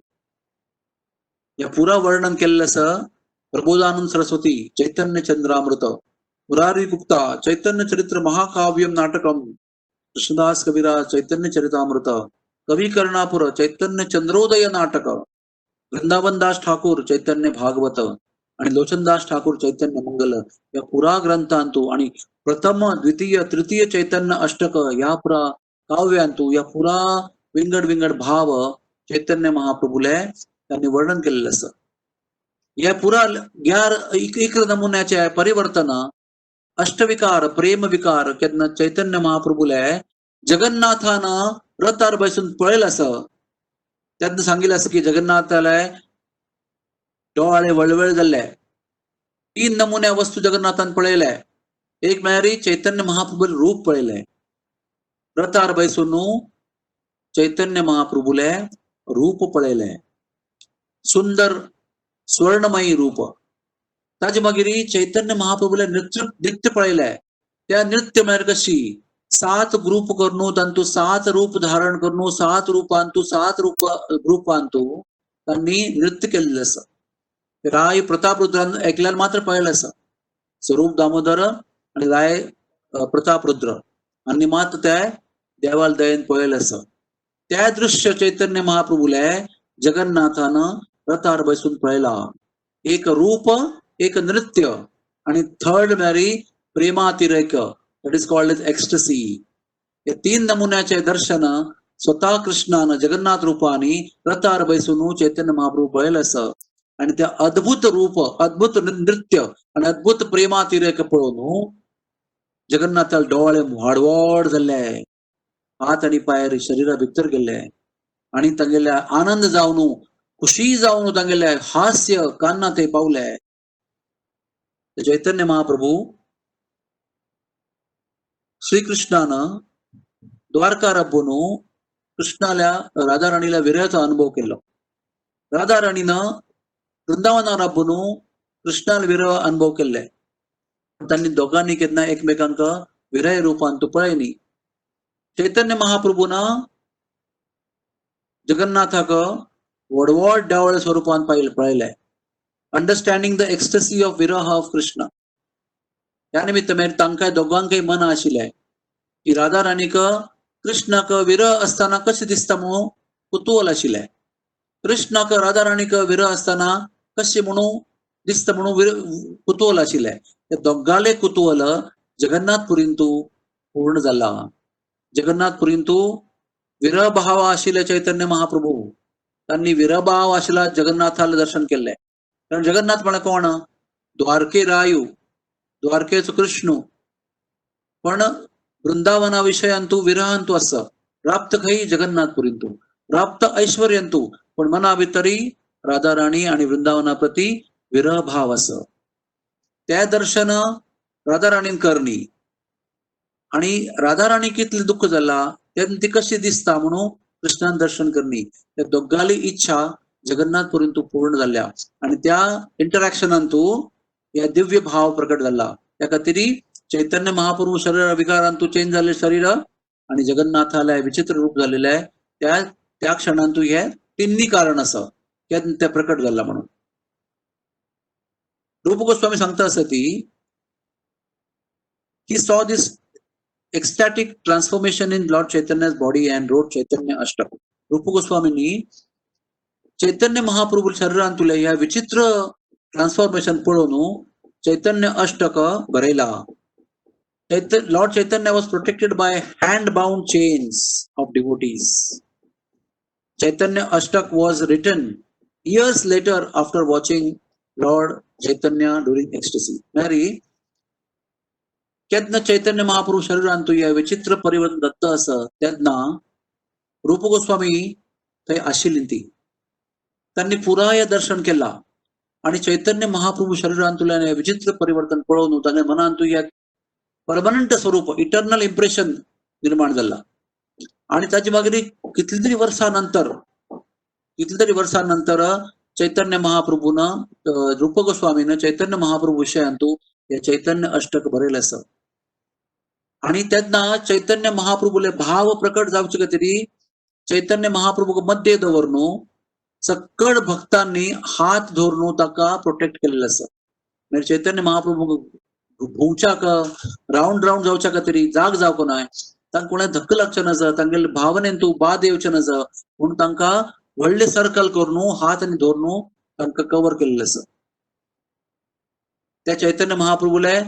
हे पुरा वर्णन केल्लें आसा प्रबोधानंद सरस्वती, चैतन्य चंद्रामृत, मुरारी गुप्ता, चैतन्य चरित्र महाकाव्यम नाटकम, कृष्णदास कविराज चैतन्य चरितामृत, कवी कर्णापुर चैतन्य चंद्रोदय नाटक, वृंदावन दास ठाकूर चैतन्य भागवत आणि लोचनदास ठाकूर चैतन्य मंगल या पुरा ग्रंथांतू आणि प्रथम द्वितीय तृतीय चैतन्य अष्टक या पुरा काव्यांतू या पुरा विंगड विंगड भाव चैतन्य महाप्रभूले त्यांनी वर्णन केलेलं आसा. हे पुरा ग्यार इकरा नमुन्याचे परिवर्तन अष्टविकार प्रेमविकार केन्ना चैतन्य महाप्रभूले जगन्नाथान रथार बसून पळयलं असं, तेन्ना सांगिल्लें आसा की जगन्नाथाले डोळे वळवळ जाल्ले. 3 नमुन्या वस्तू जगन्नाथान पळयले. एक म्हळ्यार चैतन्य महाप्रभूले रूप पळयले, रथार बसून चैतन्य महाप्रभूले रूप पळयले, सुंदर स्वर्णमयी रूप. ताजे मागीर चैतन्य महाप्रभूले नृत्य नृत्य पळयले. त्या नृत्य म्हळ्यार कशी 7 ग्रुप करून तांतू 7 रूप धारण करून 7 रूपांतू 7 रूप ग्रुपांतू तांणी नृत्य केल्लें आसा. राय प्रतापरुद्रान एकल्यान मात्र पळयलें आसा, स्वरूप दामोदर आनी राय प्रतापरुद्र आनी मात्र ते देवाल दयेन पळयलें आसा. त्या दृश्य चैतन्य महाप्रभूले जगन्नाथान रथार बसून पळयला. एक रूप, एक नृत्य आणि थर्ड म्हळ्यार प्रेमातिरेक, that is called as ecstasy. हे 3 नमुन्याचे दर्शन स्वतः कृष्णान जगन्नाथ रूपानी रथार बसून चैतन्य महाप्रभू पळयलें आसा. आणि त्या अद्भुत रूप, अद्भुत नृत्य आणि अद्भुत प्रेमातिरेक पळोवन जगन्नाथाल डोळे व्हाडव्हाड जाल्ले, हात आणि पायर शरीरा भितर गेल्ले आणि तांगेल्या आनंद जावन खुशी जावन तांगेले हास्य कान्ना ते पावले. चैतन्य महाप्रभू श्रीकृष्णान द्वारका रब्बून कृष्णाल्या राधाराणीला विरहाचा अनुभव केलो. राधाराणीनं वृंदावना रब्बून कृष्णाला विरह अनुभव केल्ले. तांणी दोगांनी केन्ना एकमेकांक विरह रूपान तो पळयनी. चैतन्य महाप्रभून जगन्नाथाक व्हड व्हड स्वरूपान पळयले. Understanding the ecstasy of viraha of Krishna. ह्या निमित्त मागीर तांकां दोगांकय मन आशिल्लें की राधा राणीक कृष्णाक विरह आसतना कशें दिसता म्हणून कुतूहल आशिल्लें, कृष्णाक राधा राणीक विरह आसतना कशें म्हणून दिसता म्हणून कुतूहल आशिल्लें. ते दोगांले कुतूहल जगन्नाथ पुरींतू पूर्ण जाला. जगन्नाथ पुरींतू विरह भाव आशिल्ले चैतन्य महाप्रभू, तांणी विरहभाव आशिल्ला जगन्नाथाला दर्शन केल्लें. कारण जगन्नाथ म्हळ्यार कोण? द्वारके रायू, द्वारकेचो कृष्ण. पण वृंदावना विशयांतू विरहांतू आसा, प्राप्त खंय जगन्नाथ पुरींतू, प्राप्त ऐश्वर्यंतू, पण मना भितरी राधा राणी आणि वृंदावना प्रती विरह भाव आसा. त्या दर्शन राधा राणीन करणी आणि राधा राणी कितले दुःख जाला तेन्ना ती कशी दिसता म्हणून कृष्णान दर्शन करणी. त्या दोगाली इच्छा जगन्नाथ पुरींतू पूर्ण जाल्या आणि त्या इंटरॅक्शनांतू या दिव्य भाव प्रकट जाला. त्या खातीर चैतन्य महाप्रभू शरीर विकारांतू चेंज झाले शरीर आणि जगन्नाथाला विचित्र रूप झालेलं आहे. त्या त्या क्षणांतू हे तिन्ही कारण आसा ते प्रकट जाला म्हणून रूप गोस्वामी सांगता आसा ती he saw this ecstatic transformation in Lord Chaitanya's body and wrote Chaitanya Ashtak. रूप गोस्वामींनी चैतन्य महाप्रभू शरीरांतुले ह्या विचित्र ट्रान्सफॉर्मेशन पळोवन चैतन्य अष्टक बरयला. Lord Chaitanya was protected by hand bound chains of devotees. Chaitanya Ashtak was written years later after watching Lord Chaitanya during ecstasy. Mary केन्ना चैतन्य महाप्रभू शरीरांतू हे विचित्र परिवर्तन दत्त आसा तेन्ना रूप गोस्वामी थंय आशिल्ली ती, तांणी पुराय दर्शन केला आणि चैतन्य महाप्रभू शरीरांतुल्यान हे विचित्र परिवर्तन पळोवन तांणे मनांतू हे परमनंट स्वरूप इटर्नल इम्प्रेशन निर्माण जाला. आणि ताजे मागीर कितली तरी वर्सां नंतर, कितली तरी वर्सां नंतर चैतन्य महाप्रभून रूप गोस्वामीन चैतन्य महाप्रभू विशयांतू हे चैतन्य अष्टक बरयलें आसा. आणि तेन्ना चैतन्य महाप्रभूले भाव प्रकट जावचे खातीर चैतन्य महाप्रभूक मध्य दवरनु सकळ भक्तांनी हात धरून ताका प्रोटेक्ट केलेलं आसा. म्हणजे चैतन्य महाप्रभू भोंवच्याक रावंड रावंड जावच्या खातीर जाग जावंक नाय, तांकां कोणा धक्क लागचें नाजा, तांगेले भावनेन तूं बाद येवचें नाजा म्हणून तांकां व्हडलें सर्कल करून हात आनी धरून तांकां कवर केल्लें आसा. त्या चैतन्य महाप्रभूले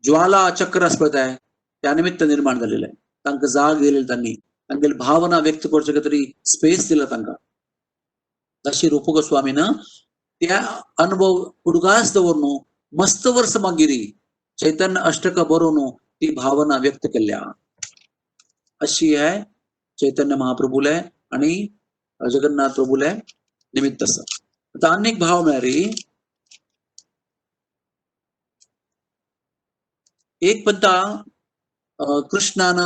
ज्वाला चक्र आसा पळय तें त्या निमित्त निर्माण जालेलें. तांकां जाग दिलेली तांणी, तांगेली भावना व्यक्त करचे खातीर स्पेस दिला तांकां. तशी रूप गोस्वामीन त्या अनुभव उडगास दवरून मस्त वर्स मागीर चैतन्य अष्टक बरोवन ती भावना व्यक्त केल्या. अशी आहे चैतन्य महाप्रभूले आणि जगन्नाथ प्रभूले निमित्त आसा. आतां आनीक भाव म्हळ्यार एक पद्दा कृष्णान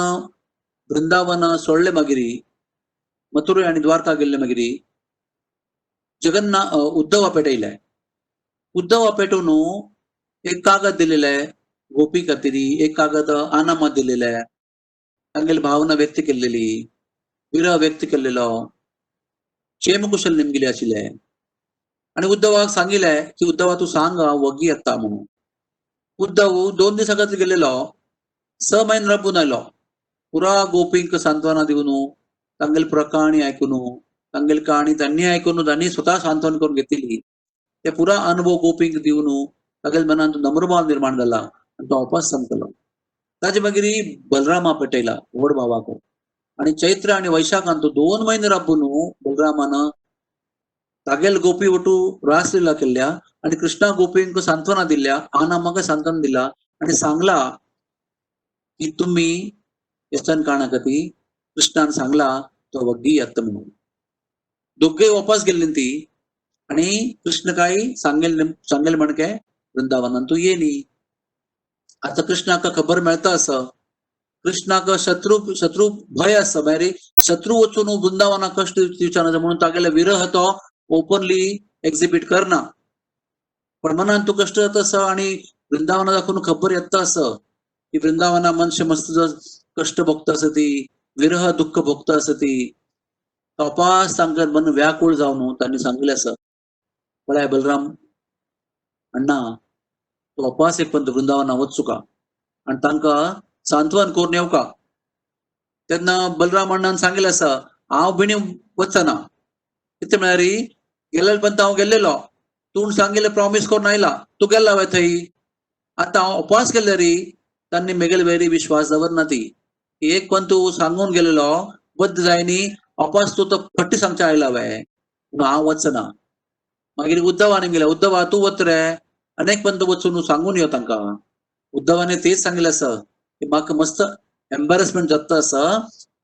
वृंदावन सोडले मागीर मथुरा आनी द्वारका गेल्ले मागीर जगन्नाथ उद्धवा पेटयले. उद्धवा पेटोवन एक कागद दिलेले गोपी खातीर, एक कागद आनामा दिलेले, तांगेली भावना व्यक्त केल्लेली, विरह व्यक्त केल्लेलो, क्षेमकुशल निमगिले आशिल्ले. आनी उद्धवाक सांगिल्लें की उद्धवा तूं सांग हांव वगी येता म्हणून. उद्धव 2 दिसां खातीर गेलेलो, 6 म्हयने राबून आयलो. पुरा गोपींक सांत्वना दिवन, तांगेली पुरा काणी आयकून, तांगेली काणी तांणी आयकून तांणी स्वता सांत्वन करून घेतिल्ली. ते पुरा अनुभव गोपींक दिवन तागेल्या मनांत नम्रभाव निर्माण जाला आनी तो वापस सांगतलो. ताजे मागीर बलरामा पेटयला व्हड भावाक आनी चैत्र आनी वैशाखांत 2 म्हयने राबून बलरामान तागेल गोपी वटू रासलीला केल्ल्या आनी कृष्णा गोपींक सांत्वना दिल्या, आनामाक सांत्वन दिला आनी सांगला की तुमी यचन कारणा खातीर कृष्णान सांगला तो वग्गी येता म्हणून. दोगेय वापस गेल्ली ती आनी कृष्ण काय सांगेल सांगेल म्हणके वृंदावनान तूं ये न्ही. आतां कृष्णाक खबर मेळटा आसा, कृष्णाक शत्रू शत्रू भय आसा, म्हळ्यार शत्रू वचून वृंदावनाक कश्ट दिवचे ना म्हणून तागेले विरह तो ओपनली एक्झिबीट करना, पण मनान तूं कश्ट जाता आसा आनी वृंदावना दाखोवन खबर येता आसा की वृंदावना मनशे मस्त कश्ट भोगता आसा, ती विरह दुःख भोगता आसा, ती तपास तांकां मन व्याकूळ जावन तांणी सांगलें आसा, पळय बलराम अण्णा तूं अपास एक पंत वृंदावना वचुका आनी तांकां सांत्वन करून येवका. तेन्ना बलराम अण्णान सांगिल्लें आसा हांव बिणी वचना, कितें म्हळ्यार गेल्ले पंत हांव गेल्लेलो, तूं सांगिल्लें प्रॉमीस करून आयला, तूं गेल्ला वय थंय, आतां हांव उपास केल्ले री तांणी मेगेले वेरी विश्वास दवरना ती एक पण तूं सांगून गेलेलो बद्द जायनी अपास तूं तो फट्टी सांगचे आयला वय, पूण हांव वचना. मागीर उद्धवान गेले, उद्धवा तूं वच रे अनेक पंत वचून सांगून यो तांकां. उद्धवाने तेच सांगिल्लें आसा की म्हाका मस्त एम्बेरसमेंट जाता आसा,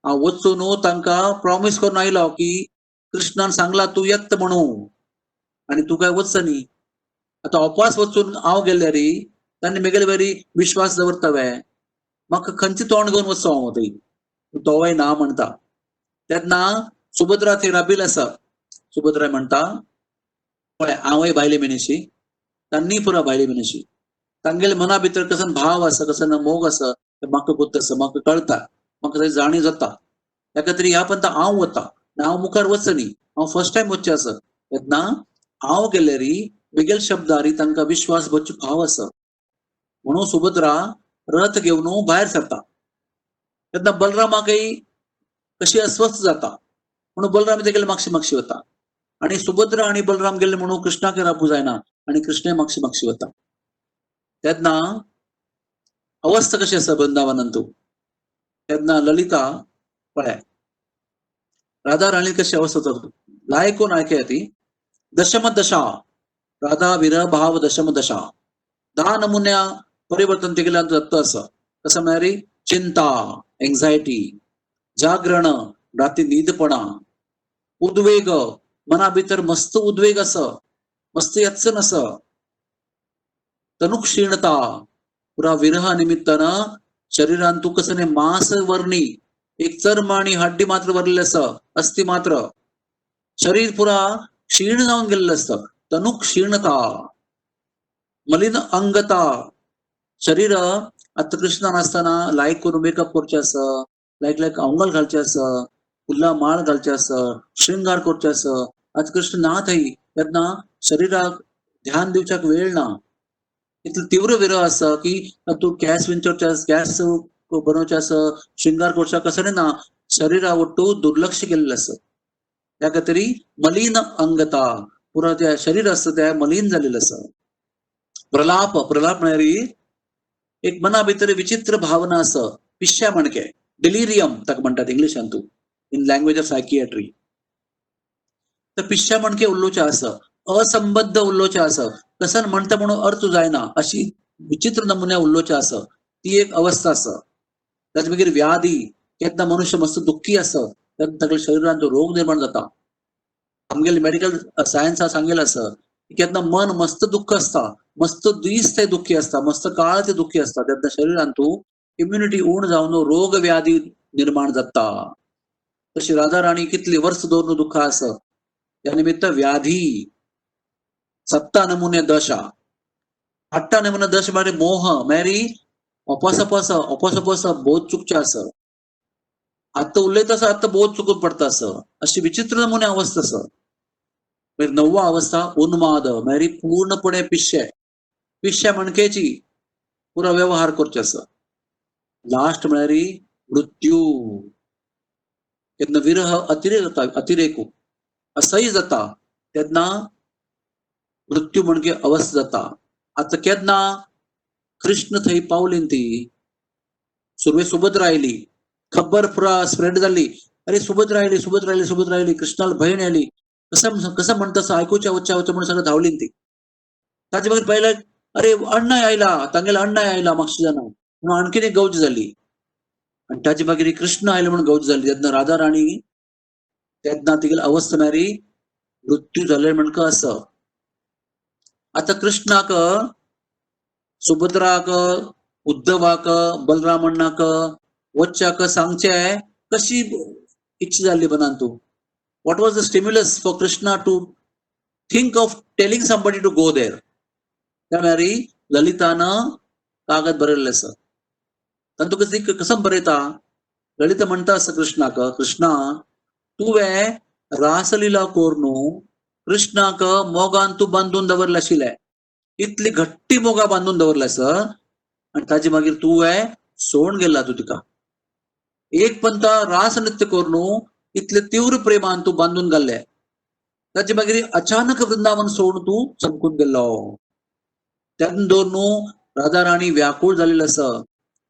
हांव वचून तांकां प्रॉमीस करून आयलो की कृष्णान सांगला तूं येत म्हणून आनी तूं काय वच न्ही. आतां अपास वचून हांव गेल्यार तांणी मेगेले वरी विश्वास दवरता वे, म्हाका खंयचें तोंड घेवन वचो हांव थंय, तोवय ना म्हणटा. तेन्ना सुभद्रा थंय राबिल आसा, सुभद्रा म्हणटा पळय हांवय बायले मनीशी, तांणी पुरा बायले मनीशी, तांगेले मना भितर कसो भाव आसा कसो मोग आसा ते म्हाका गोत आसा, म्हाका कळटा, म्हाका थंय जाणीव जाता, त्या खातीर ह्या पंता हांव वता, हांव मुखार वच न्ही, हांव फर्स्ट टायम वचचें आसा. तेन्ना हांव गेल्यार मेगेल शब्दारी तांकां विश्वास बसचो भाव आसा म्हणून सुभद्रा रथ घेवन भायर सरता. तेन्ना बलरामाकय कशी अस्वस्थ जाता म्हणून बलराम ते गेले मागशी मागशी वता आनी सुभद्रा आनी बलराम गेले म्हणून कृष्णाक राबू जायना आनी कृष्णय मागशी मागशी वता. तेन्ना अवस्था कशी आसा वृंदावनांतू, तेन्ना ललिता पळय राधा राणी कशी अवस्था जाता, लायक कोण आयकया ती दशम दशा राधा विरह भाव दशम दशा 10 नमुन्या परिवर्तन तेगेल्यान जाता आसा. कसं म्हळ्यार चिंता एन्झायटी, जागरण राती न्हीदपणा, उद्वेग मना भितर मस्त उद्वेग आसा, मस्त यत्सन आसा, तनुक्षीणता पुरा विरह निमित्तान शरीरान तूं कसं न्ही मांस वर्णी एक चर्म आनी हड्डी मात्र वरलेलें आसा, अस्थी मात्र, शरीर पुरा क्षीण जावन गेल्लें आसता, तनुक्षीणता, मलिन अंगता, शरीर आतां कृष्णान आसतना लायक करून मेकअप करचें आसा, लायक लायक अंगल घालचें आसा, फुलां माळ घालचें आसा, शृंगार करचें आसा. आतां कृष्ण ना थंय तेन्ना शरीराक ध्यान दिवच्याक वेळ ना, इतलो तीव्र विरह आसा की तूं केंस विंचवचे आसा, केंस बनवचे आसा, शृंगार करच्या कसं ना, शरीरा वट्टू दुर्लक्ष केल्लें आसा. त्या खातीर मलिन अंगता पुरा त्या शरीर आसा तें मलिन जालेलें आसा. प्रलाप, प्रलाप म्हळ्यार एक मना भितर विचित्र भावना आसा, पिश्या म्हणके डिलिरियम ताका म्हणटात इंग्लिशान तूं, इन लँग्वेज ऑफ सायकियाट्री. तर पिश्या म्हणके उलोवचें आसा, असंबद्ध उलोवचें आसा, कसन म्हणटा म्हणून अर्थ जायना अशी विचित्र नमुन्या उलोवचें आसा, ती एक अवस्था आसा. ताचे मागीर व्याधी, केन्ना मनुष्य मस्त दुःखी आसा तेन्ना तागेल्या शरीरांत रोग निर्माण जाता. आमगेले मेडिकल सायन्सा सांगेल आसा केन्ना मन मस्त दुःख आसता, मस्त दीस ते दुःखी आसता, मस्त काळ ते दुःखी आसता, तेन्ना शरीरांतू इम्युनिटी उण जावन रोग व्याधी निर्माण जाता. तशी राधा राणी कितली वर्स दवरून दुःख आसा, त्या निमित्त व्याधी. सत्ता नमुने दशा, आठा नमुने दशा म्हळ्यार मोह, म्हळ्यार अपास अपास अपास अपास बोध चुकचें आसा. आतां उलयता आसा आतां बोध चुकून पडटा आसा, अशी विचित्र नमुने अवस्था आसा. मागीर नव्वा अवस्था उन्माद, म्हळ्यार पूर्णपणे पिश्शे, पिश्शे म्हणकेची पुरो व्यवहार करचे आसा. लास्ट म्हळ्यार मृत्यू, केन्ना विरह अतिरेक जाता, अतिरेकू असह्य जाता तेन्ना मृत्यू म्हणजे अवस्था जाता. आतां केन्ना कृष्ण थंय पावली ती सुरवे सुभद्रा आयली, खबर पुरा स्प्रेड जाली, अरे सुभद्रा आयली, सुभद्रा आयली, सुभद्रा आयली, कृष्णाला भयण आयली, कसं कसं म्हणता आयकुच्या वच्च्या वच्च्या म्हणून सगळं धांवली ती. ताचे मागीर पळयलें अरे अण्णाय आयला, तांगेलो अण्णाय आयला मागशी जाणा म्हणून आणखीन एक गौज जाली. आनी ताचे मागीर कृष्ण आयलो म्हणून गौज जाली. तेन्ना राधा राणी तेन्ना तिगेली अवस्था म्हळ्यार मृत्यू जाले म्हणका आसा. आतां कृष्णाक, सुभद्राक, उद्धवाक, बलरामण्णाक वच्च्याक सांगचें कशी इच्छा जाल्ली मनान तूं? What was the stimulus for Krishna to think of telling somebody to go there? त्या म्हळ्यार ललितान कागद बरयल्लें आसा. तातूंत कसं कसं बरयता, ललिता म्हणटा आसा कृष्णाक, कृष्णा तुवें रासलीला कोरनू कृष्णाक मोगान तूं बांदून दवरलें आशिल्लें, इतली घट्टी मोगा बांदून दवरलें आसा, आनी ताजे मागीर तुवें सोडून गेला तूं तिका. एक पंता रास नृत्य करून इतले तीव्र प्रेमान तूं बांदून घाल्ले, ताजे मागीर अचानक वृंदावन सोडून तूं चमकून गेल्लो. तेन्ना दवरून राधा राणी व्याकूळ जालेली आसा.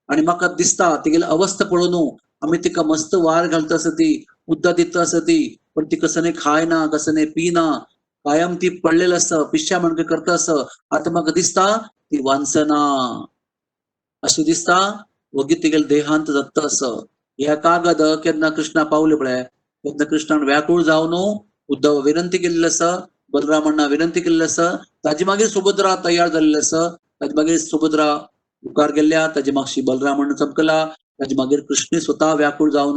आनी म्हाका दिसता तिगेली अवस्था पळोवन आमी तिका मस्त वार घालता आसा, ती उदक दिता आसा ती, पण ती कसं खायना, कसं पिना, कायम ती पडलेली आसा, पिश्या म्हणके करता आसा. आतां म्हाका दिसता ती वांचना अशें दिसता, वगी तिगेले देहांत जाता आसा. ह्या कागद केन्ना कृष्णा पावले पळय, तेन्ना कृष्णान व्याकूळ जावन उद्धव विनंती केल्ली आसा, बलरामांना विनंती केल्ली आसा. ताजे मागीर सुभद्रा तयार जाल्ली आसा. ताजे मागीर सुभद्रा मुखार गेल्ल्या, ताजे मागशी बलरामांना चमकला, ताजे मागीर कृष्ण स्वतः व्याकूळ जावन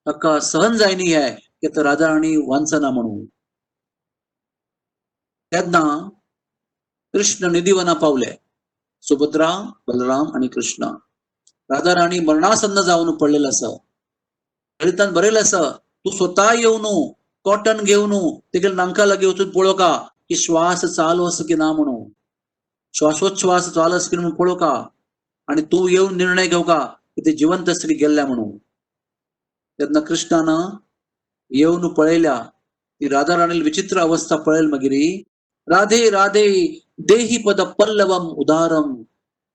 ताका सहन जायनी हे की आतां राधा राणी वांचना म्हणून. तेन्ना कृष्ण निधिवना पावले, सुभद्रा, बलराम आनी कृष्ण. राधा राणी मरणासन्न जावन पडलेलं आसा. ललितान बरयलें आसा, तूं स्वता येवन कॉटन घेवन तेगेले नांका लागीं वचून पळोवका की श्वास चालू आसा की ना म्हणून, श्वासोच्छ्वास चालू आसा की म्हणून पळोवका, आनी तूं येवन निर्णय घेवका की ते जिवंत आसा की गेल्ल्या म्हणून. तेन्ना कृष्णान येवन पळयल्या ती राधा राणीली विचित्र अवस्था पळयल मागीर, राधे राधे देही पद पल्लवम उदारम,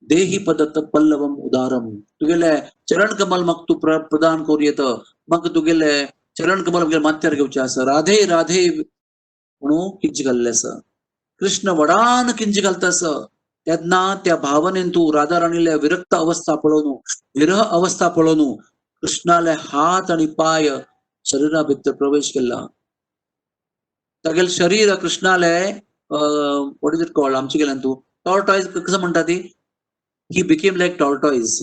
देही पद पल्लवम उदारम, तुगेले चरण कमल म्हाका तूं प्रदान करूं येता, म्हाका तुगेले चरण कमल म्हगेले माथ्यार घेवचें आसा, राधे राधे म्हणून किंच घाल्लें आसा. कृष्ण व्हडान किंच घालता आसा. तेन्ना त्या भावनेन तूं राधा राणीले विरक्त अवस्था पळोवन, विरह अवस्था पळोवन कृष्णाले हात आनी पाय शरीरा भितर प्रवेश केला. तागेले शरीर कृष्णाले, what is it called आमचे गेल्यान तूं टॉर्टॉयज कसं म्हणटा ती, he became like tortoise,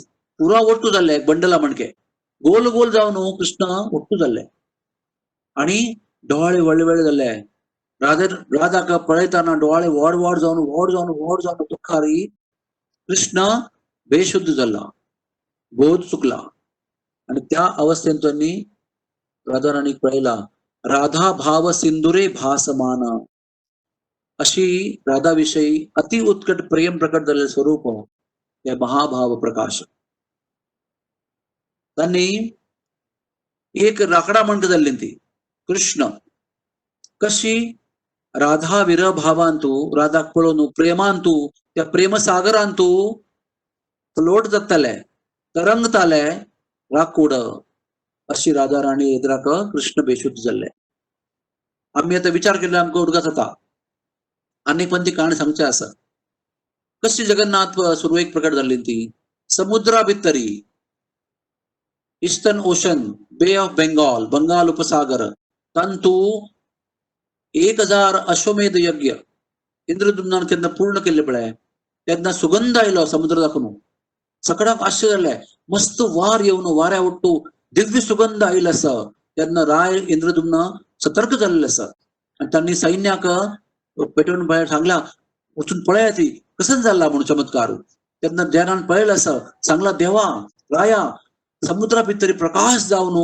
पुरा ओट्टू जाल्ले बंडला म्हणके गोल गोल जावन कृष्ण ओट्टू जाल्ले आनी दोळे व्हडले व्हडले जाल्ले. राधे राधाक पळयतना दोळे व्हड व्हड जावन व्हड जावन व्हड जावन दुखारी कृष्ण बेशुद्ध जाला, बोध चुकला. आनी त्या अवस्थेन त्यांनी राधा राणीक पळयला, राधा भाव सिंधुरे भासमान, अशी राधा विषयी अति उत्कट प्रेम प्रकट जाल्लें स्वरूप हे महाभाव प्रकाश. त्यांनी एक राकडा म्हणका जाल्ली ती कृष्ण कशी राधा विरह भावांतू, राधाक पळोवन प्रेमांतू, त्या प्रेमसागरांतू फ्लोट जाताले, तरंगताले राकूड, अशी राधा राणी एदराक कृष्ण बेशुद्ध जाल्ले. आमी आतां विचार केल्यार आमकां उदकां जाता. आनीक पण ती काणी सांगची आसा. कशी जगन्नाथ सुरवेक प्रकट जाल्ली ती समुद्रा भितरी, eastern ocean, bay of Bengal, Bengal उपसागर, तांतू 1000 अश्वमेध यज्ञ इंद्रदुम्नान केन्ना पूर्ण केल्ले पळय तेन्ना सुगंध आयलो समुद्र दाखोवन. सगळ्यांक आश्चर्य जालें, मस्त वार येवन वाऱ्या उट्टू दिव्य सुगंध आयलो आसा. तेन्ना राय इंद्रदुम्न सतर्क जाल्ले आसा आनी तांणी सैन्याक पेटोवन भायर सांगला, वचून पळया ती कसं जाला म्हणून चमत्कार. तेन्ना देरान पळयलं आसा, सांगला देवा राया समुद्रा भितर प्रकाश जावन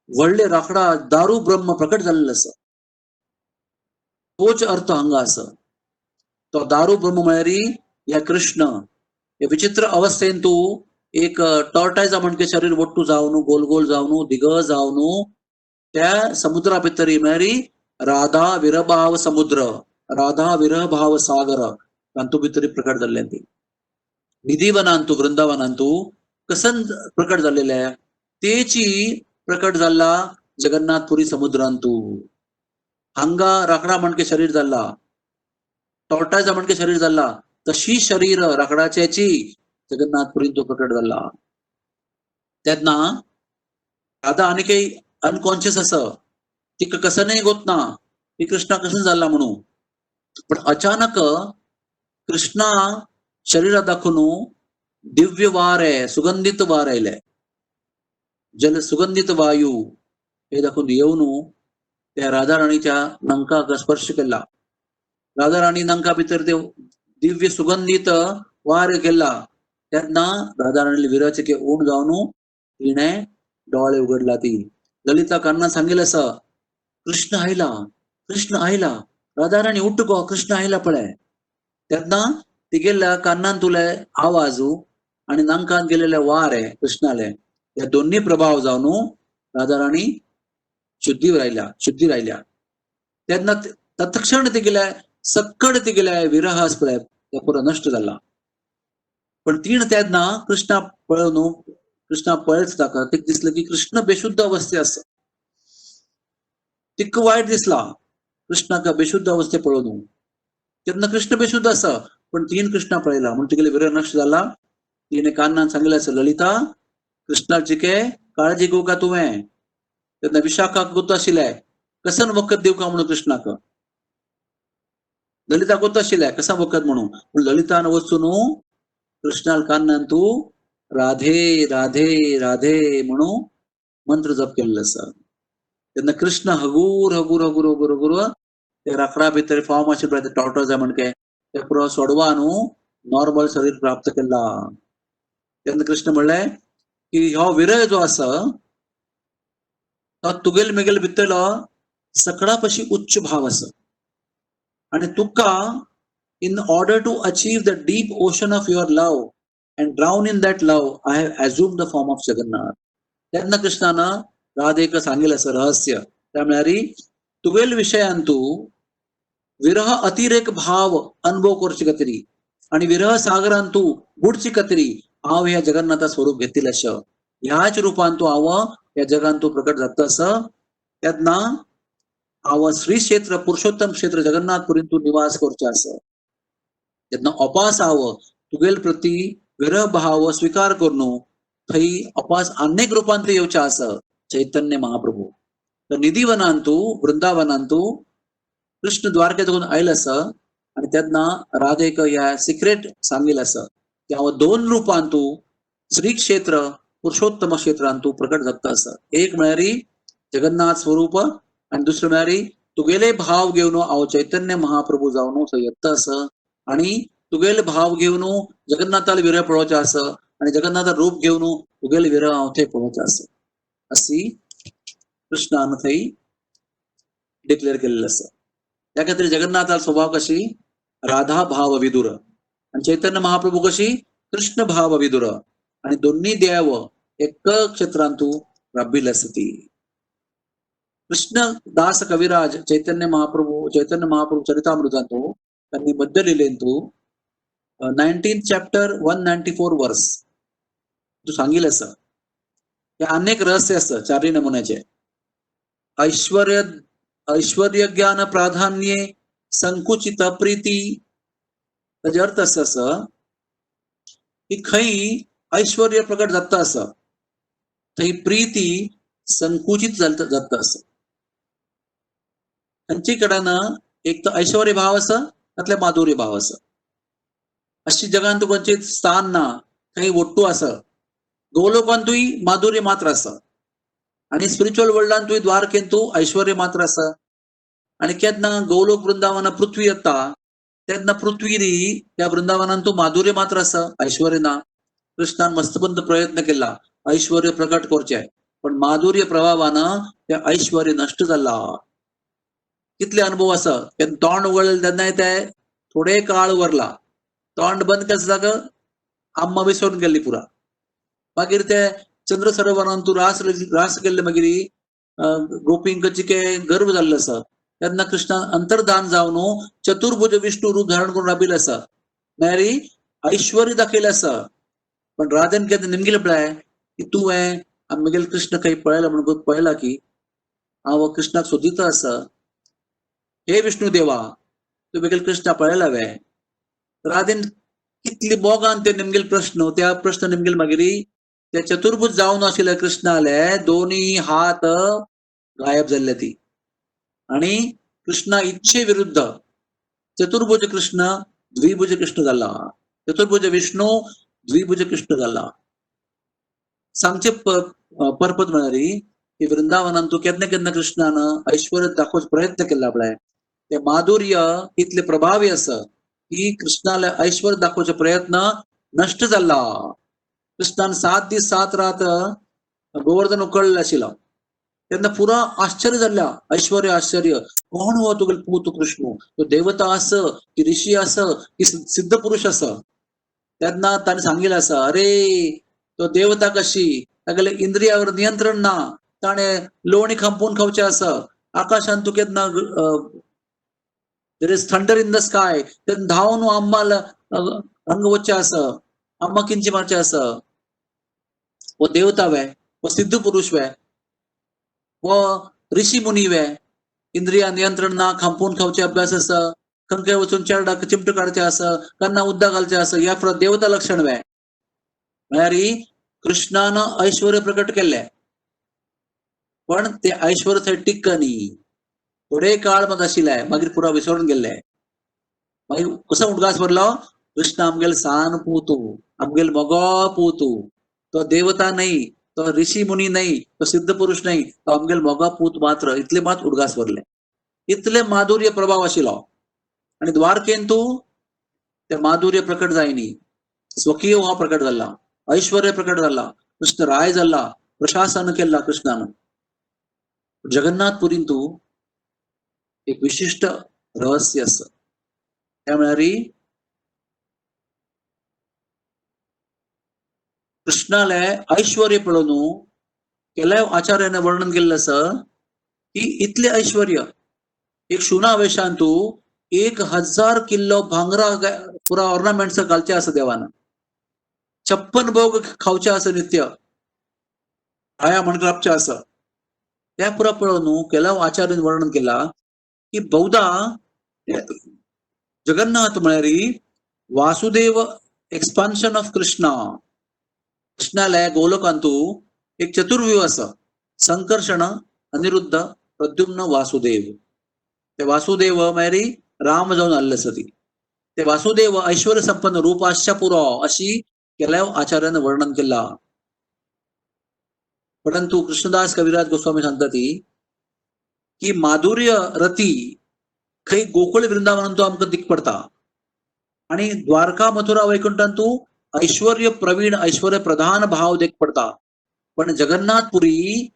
व्हडले राखडा दारू ब्रह्म प्रकट जाल्लें आसा. तोच अर्थ हांगा आसा. तो दारू ब्रह्म म्हळ्यार ह्या कृष्ण हे विचित्र अवस्थेन तूं एक टॉर्टायजा म्हणके शरीर वट्टू जावन गोल गोल जावन दिग जावन त्या समुद्रा भितर म्हळ्यार राधा विरभाव समुद्र, राधा विरभाव सागर तांतू भितर प्रकट जाल्ले ती. निधिवनांतू वृंदावनांतू कसन प्रकट जाल्लेले तेची प्रकट जाल्ला जगन्नाथपुरी समुद्रांतू. हांगा राकडा म्हणके शरीर जाल्ला, टॉर्टायजा म्हणके शरीर जाल्ला, तशी शरीर राकडाच्याची जगन्नाथपुरीन तो प्रकट जाल्ला. तेन्ना राधा आनी काही अनकॉन्शियस आसा, तिका कसं नाही गोत ना की कृष्णा कसं जाल्ला म्हणून. पण अचानक कृष्णा शरीरा दाखवून दिव्य वार आहे, सुगंधित वार आयले, जल सुगंधित वायू हे दाखवून येवन त्या राधा राणीच्या नंकाक स्पर्श केला. राधा राणी नंका भितर ते दिव्य सुगंधित वार केला. तेन्ना राधा राणी विरचके ऊन जावन तिणे डोळे उगडला. ती ललिता कान्ना सांगेल आसा, कृष्ण आयला, कृष्ण आयला, राधा राणी उठ गो, कृष्ण आयला पळय. तेन्ना तिगेल्या कान्नान तुले आवाजू आणि नांकान गेलेले वार कृष्णाले या दोन्ही प्रभाव जावन राधा राणी शुद्धी राहिल्या, शुद्धी राहिल्या. तेन्ना तत्क्षण तिगेल्या सक्कड तिगेल्या विरह पळय ते पुरो नश्ट जाला. पण तीण तेन्ना कृष्णा पळोवन, कृष्णा पळयत ताका तिका दिसलें की कृष्ण बेशुद्ध अवस्थे आसा. तिका वायट दिसला कृष्णाक बेशुद्ध अवस्थे पळोवन. तेन्ना कृष्ण बेशुद्ध आसा पण तीन कृष्णा पळयला म्हणून तिगेले विरह नश्ट जाला. तिने कान्नान सांगलें आसा, ललिता कृष्णाची के काळजी घेवं का तुवें. तेन्ना विशाखाक गोत आशिल्लें कसन वखद दिवका म्हणून कृष्णाक. ललिता गोत आशिल्लें कसा वखद म्हणून, पूण ललितान वचून कृष्णाल कान्नान तूं राधे राधे राधे म्हणून मंत्र जप केल्लो आसा. तेन्ना कृष्ण हगूर हगूर हगूर हगूर हगूर ते राकडा भितर फॉर्म आशिल्ले पळय टॉर्टोजा म्हणके ते पुरो सोडवा न्हू नॉर्मल शरीर प्राप्त केला. तेन्ना कृष्ण म्हणलें की हो विरय जो आसा तो तुगेल मेगेल भितरलो सगळ्या पशी उच्च भाव आसा आनी तुका in order to achieve the deep ocean of your love and drown in that love I have assume the form of Jagannath. तेन्ना कृष्णान राधेक सांगिल्लें आसा रहस्य, त्या म्हळ्यार तुगेल विशयान तूं विरह अतिरेक भाव अनुभव करचे खातीर आणि विरह सागरान तूं बुडचे खातीर हांव ह्या जगन्नाथा स्वरूप घेतिल्लें आसा. ह्याच रुपान तूं हांव ह्या जगान तूं प्रकट जाता आसा. तेन्ना हांव श्री क्षेत्र पुरुषोत्तम क्षेत्र जगन्नाथपुरीन तूं निवास करचें आसा. तेन्ना अपास हांव तुगेल प्रती विरह भाव स्विकार करून थंय अपास अनेक रुपांत येवचें आसा चैतन्य महाप्रभू. तर निधिवनांतू वृंदावनांतू कृष्ण द्वारकेत आयलो आसा आनी तेन्ना राधेक ह्या सिक्रेट सांगिल्लें आसा की हांव दोन रुपांतू श्री क्षेत्र पुरुषोत्तम क्षेत्रांतू प्रकट जाता आसा. एक म्हळ्यार जगन्नाथ स्वरूप आनी दुसरें म्हळ्यार तुगेले भाव घेवन हांव चैतन्य महाप्रभू जावन थंय येता आसा आनी तुगेले भाव घेवन जगन्नाथाले विरह पळोवचें आसा आनी जगन्नाथा रूप घेवन तुगेले विरह हांव थंय पळोवचें आसा अशी कृष्णान थंय डिक्लेअर केल्लें आसा. त्या खातीर जगन्नाथा स्वभाव कशी राधा भाव विदुर आनी चैतन्य महाप्रभू कशी कृष्ण भाव विदुर आनी दोन्ही देव एक क्षेत्रांतू राबिल्ले आसा ती. कृष्ण दास कविराज चैतन्य महाप्रभू, चैतन्य महाप्रभू चरितामृतांतू त्यांनी मध्य लिहिलेंतू 19 चॅप्टर 194 वर्स तू सांगिल्लें आसा. हे अनेक रहस्य आसा चारय नमुन्याचे. ऐश्वर्य ऐश्वर्य ज्ञान प्राधान्ये संकुचित प्रीती. ताजे अर्थ असो आसा की खंय ऐश्वर्य प्रकट जाता आसा थंय प्रीती संकुचित जाता आसा. खंयचे कडेन एक तर ऐश्वर्य भाव आसा तातले माधुर्य भाव आसा. अशी जगांत खंयचें स्थान ना थंय ಒಟ್ಟು आसा. गोलोकांतूय माधुर्य मात्र आसा आनी स्पिरिच्युअल वर्ल्डांतूय द्वारकेंतू ऐश्वर्य मात्र आसा. आनी केन्ना गोलोक वृंदावन पृथ्वी येता तेन्ना पृथ्वी त्या वृंदावनांतू माधुर्य मात्र आसा, ऐश्वर्य ना. कृष्णान मस्तबंद प्रयत्न केला ऐश्वर्य प्रकट करचें, पण माधुर्य प्रभावान ते ऐश्वर्य नश्ट जाला. कितले अनुभव आसा, केन्ना तोंड उगडलें तेन्नाय ते थोडे काळ उरला, तोंड बंद केलें जाका आम्मा विसरून गेल्ली पुरा. मागीर ते चंद्र सरोवरान तूं रास रास केल्ले मागीर गोपींक चिके गर्व जाल्लो आसा. तेन्ना कृष्णान अंतर्धान जावन चतुर्भुज विष्णू रूप धारण करून राबिल्लो आसा, म्हळ्यार ऐश्वर्य दाखयलें आसा. पण राधेन केन्ना निमगेलें पळय की तुवें आमगेले कृष्ण खंय पळयला म्हणून पळयला की हांव कृष्णाक सोदिता आसा. हे विष्णू देवा, तूं म्हगेले कृष्णा पळयला वे? राधेन कितली मोगान ते निमगेले प्रश्न, त्या प्रश्न निमगेले मागीर ते चतुर्भुज जावन आशिल्ले कृष्णाले दोनी हात गायब जाल्ले ती. आनी कृष्णा इच्छे विरुद्ध चतुर्भुज कृष्ण द्विभुज कृष्ण जाला, चतुर्भुज विष्णू द्विभुज कृष्ण जाला. सांगचे परपत म्हळ्यार की वृंदावनान तूं केन्ना केन्ना कृष्णान ऐश्वर्य दाखोवचो प्रयत्न केला पळय, ते माधुर्य इतले प्रभावी आसा की कृष्णाले ऐश्वर्य दाखोवचो प्रयत्न नश्ट जाला. कृष्णान 7 दीस 7 रात गोवर्धन उकळलें आशिल्लो तेन्ना पुरा आश्चर्य जाल्ल्या, ऐश्वर्य आश्चर्य, कोण हो तुगेलो पूत कृष्ण, तो देवता आस की ऋषी आस की सिद्ध पुरुष आस. तेन्ना ताणें सांगिल्लें आसा, अरे तो देवता कशी, तागेले इंद्रियावर नियंत्रण ना, ताणें लोणी खांपून खावचें आसा, आकाशान तूं केन्ना there is thunder in the sky तेन्ना धांवन आम्माल हांगा वचचें आसा, आम्मा किंची मारचें आसा. हो देवता वे, हो सिद्ध पुरुष वे, हो ऋषी मुनी वे, इंद्रिया नियंत्रण ना, खांपून खावचे अभ्यास आसा, खंय वचून चेरडाक चिमटो काडचे आसा, केन्ना उद्दां घालचें आसा, ह्या देवता लक्षण वे. म्हळ्यार कृष्णान ऐश्वर्य प्रकट केल्लें, पण ते ऐश्वर्य थंय टिक्क न्ही, थोडे काळ मात आशिल्लें, मागीर पुरा विसरून गेल्ले. मागीर कसो उडगास भरलो, कृष्ण आमगेले सान पूतू, आमगेले मोगो पूतू, तो देवता न्हय, तो ऋषी मुनी न्हय, तो सिद्ध पुरुष न्हय, तो आमगेले मोगो पूत मात्र, इतले मात उडगास भरले, इतले माधुर्य प्रभाव आशिल्लो. आनी द्वारकेंतू ते माधुर्य प्रकट जायनी, स्वकीय हो प्रकट जाला, ऐश्वर्य प्रकट जाला, कृष्ण राय जाला, प्रशासन केला कृष्णान. जगन्नाथपुरींतू एक विशिश्ट रहस्य आसा, त्या म्हळ्यार कृष्णाले ऐश्वर्य पळोवन केल्या आचार्याने वर्णन केल्लें आसा की इतले ऐश्वर्य एक शुनावेशांतू 1000 किलो भांगरा पुरा ऑर्नामेंट्स घालचे आसा देवान, 56 भोग खावचे आसा नित्य, आया म्हण राबचे आसा. त्या पुरा पळोवन केल्या आचार्यान वर्णन केला की बहुधा जगन्नाथ म्हळ्यार वासुदेव एक्सपान्शन ऑफ कृष्णा. कृष्णाले गोलोकांतू एक चतुर्व्यूह आसा, संकर्षण, अनिरुद्ध, प्रद्युम्न, वासुदेव. ते वासुदेव म्हळ्यार राम जावन आल्ले आसा ती. ते वासुदेव ऐश्वर्य संपन्न रूप आसच्या पुरो अशी केल्या आचार्यान वर्णन केला. परंतु कृष्णदास कविराज गोस्वामी सांगता ती की माधुर्य रती खंय गोकुळ वृंदावनांतू आमकां दिक पडता आनी द्वारका मथुरा वैकुंठांतू ऐश्वर्य प्रवीण ऐश्वर्य प्रधान भाव देख पडता, पण जगन्नाथपुरी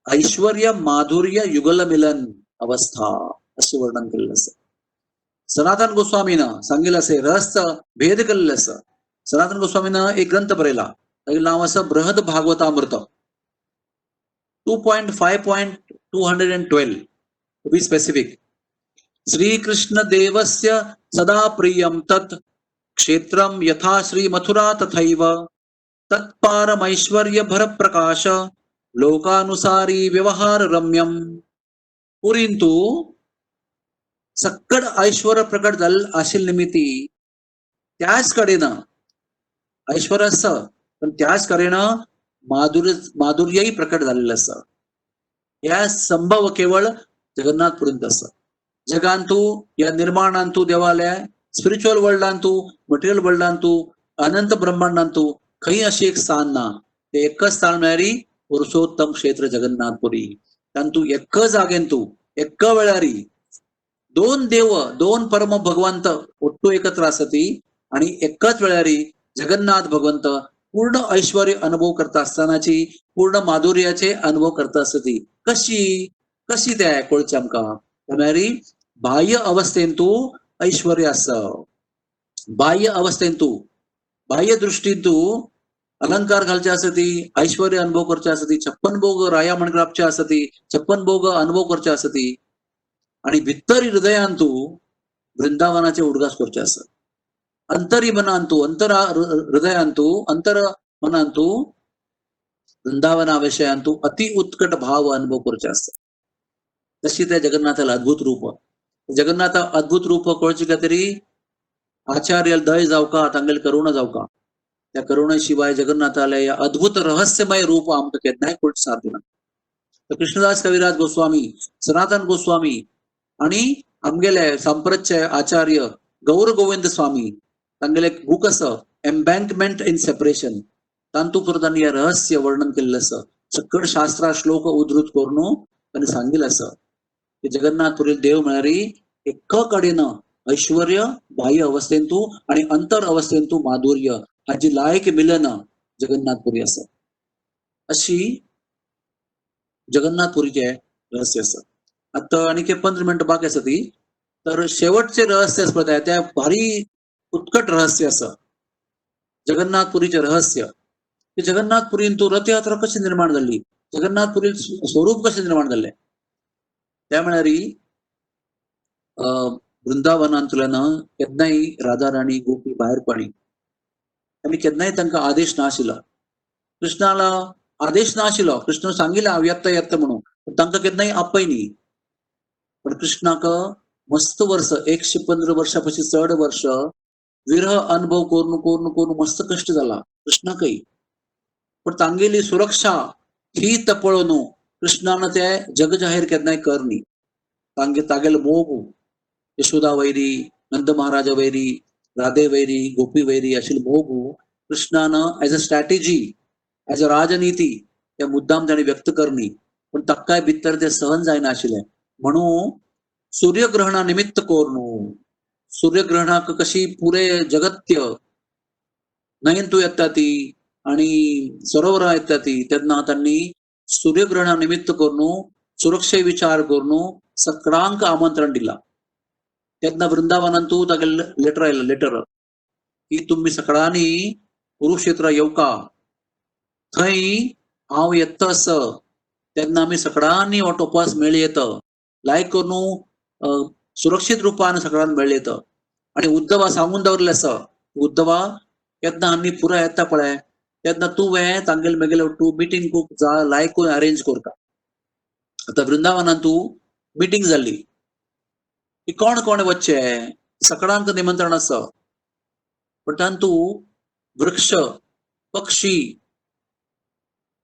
ऐश्वर्य माधुर्य युगल मिलन अवस्था अशें वर्णन केल्लें आसा. सनातन गोस्वामीन सांगिल्लें आसा, रहस्य भेद केल्लें आसा. सनातन गोस्वामीन एक ग्रंथ बरयला, तागेलें नांव आसा Brihad Bhagavatamrita, 2.5.212 to be specific. श्रीकृष्ण देवस्य सदा प्रियं तत् क्षेत्रं यथा श्री मथुरा तथैव तत्पारमैश्वर्य भरप्रकाश लोकानुसारी व्यवहार रम्यम. पुरींतु सक्कड ऐश्वर्य प्रकट जाल्लें आशिल्ले निमित्ती त्याच कडेन ऐश्वर्य आसा, पण त्याच कडेन माधुर्यही प्रकट झालेलं आसा. ह्या संभव केवळ जगन्नाथपुरींत आसा. जगांतू या निर्माणांतू देवाल्या स्पिरिच्युअल वर्ल्डांतू, मटेरियल वर्ल्डांतू, अनंत ब्रह्मांडांतू खंय अशी एक स्थान ना. ते एकच स्थान म्हळ्यार पुरुषोत्तम क्षेत्र जगन्नाथपुरी. तांतू एक जागेंतू एक वेळारी दोन देव, दोन परम भगवंत ಒಟ್ಟು एकत्र आसती आणि एकच वेळारी जगन्नाथ भगवंत पूर्ण ऐश्वर्य अनुभव करता असतानाची, पूर्ण माधुर्याचे अनुभव करता असती. कशी कशी त्या कळचे आमकां? म्हळ्यार बाह्य अवस्थेंतू ऐश्वर्य आसा. बाह्य अवस्थेंतू, बाह्य दृष्टींतू अलंकार घालचे आसती, ऐश्वर्य अनुभव करचे आसती, छप्पन भोग राया म्हणकापचे आसती, छप्पन भोग अनुभव करचे आसती आणि भितर हृदयांतू वृंदावनाचे उडगास करचे आसत. अंतरी मनांतू, अंतर हृदयांतू, अंतर मनांतू वृंदावना विषयांतू अति उत्कट भाव अनुभव करचे आसत. तशी त्या जगन्नाथाला अद्भुत रूप. जगन्नाथ अद्भुत रूप कळचे खातीर आचार्य दय जावका, तांगेले करुणा जावका. त्या करुणेशिवाय जगन्नाथाले अद्भुत रहस्यमय रूप आमकां केन्नाय कळचे साध्य ना. तर कृष्णदास कविराज गोस्वामी, सनातन गोस्वामी आणि आमगेले सांप्रतचे आचार्य गौर गोविंद स्वामी तांगेले एक बूक आसा एम्बँकमेंट इन सेपरेशन, तांतू पुरो तांणी हें रहस्य वर्णन केल्लें आसा. सकळ शास्त्रा श्लोक उद्धृत करून तांणी सांगिल्लें आसा की जगन्नाथपुरी देव म्हळ्यार एक कडेन ऐश्वर्य बाह्य अवस्थेंतू आणि अंतर अवस्थेंतू माधुर्य हाजी लायक मिलन जगन्नाथपुरी आसा. अशी जगन्नाथपुरीचे रहस्य आसा. आता आणखी 15 मिनिटं बाकी आसा ती. तर शेवटचे रहस्य आसा पळय त्या भारी उत्कट रहस्य आसा जगन्नाथपुरीचे रहस्य. की जगन्नाथपुरीन तू रथयात्रा कशी निर्माण झाली, जगन्नाथपुरी स्वरूप कशें निर्माण जाल्लें. त्या म्हळ्यार वृंदावनांतल्यान केन्नाय राधा राणी गोपी भायर पडली आनी केन्नाय तांकां आदेश नाशिल्लो. कृष्णाला आदेश नाशिल्लो. कृष्ण सांगिल्लें हांव येता येता म्हणून, पण तांकां केन्नाय आपय न्ही. पण कृष्णाक मस्त वर्स 115 वर्सां पशी चड वर्ष विरह अनुभव करून करून करून मस्त कश्ट जाला कृष्णाकय. पण तांगेली सुरक्षा ही पळोवन कृष्णान ते जग जाहीर केन्नाय कर न्ही. तांगे तागेलो मोग यशोदा वैरी, नंद महाराजा वैरी, राधे वैरी, गोपी वैरी आशिल्लो मोग कृष्णान as a strategy, as a राजनीती त्या मुद्दाम ताणें व्यक्त करनी. पण ताकाय भितर ते सहन जायना आशिल्लें. म्हणून सूर्यग्रहणा निमित्त करून, सूर्यग्रहणाक कशी पुरे जगत्य न्हंयेंतू येता ती आणि सरोवरां येता ती, तेन्ना तांणी सूर्यग्रहणा निमित्त करून सुरक्षे विचार करून सगळ्यांक आमंत्रण दिला. तेन्ना वृंदावनांतू तागेलें लेटर आयलें, लेटर की तुमी सगळ्यांनी कुरुक्षेत्र येवका, थंय हांव येता आसा, तेन्ना आमी सगळ्यांनी हो टोपास मेळयेत, लायक करून सुरक्षीत रुपान सगळ्यांक मेळयेत. आणि उद्धवा सांगून दवरलें आसा, उद्धवा केन्ना आमी पुराय येता पळय तेन्ना तुवें तांगेले मेगेले टू मिटींग जा लायक करून अरेंज करता. आतां वृंदावनांतू मिटींग जाल्ली की कोण कोण वच्चे, सगळ्यांक निमंत्रण आसा. पण तांतू वृक्ष पक्षी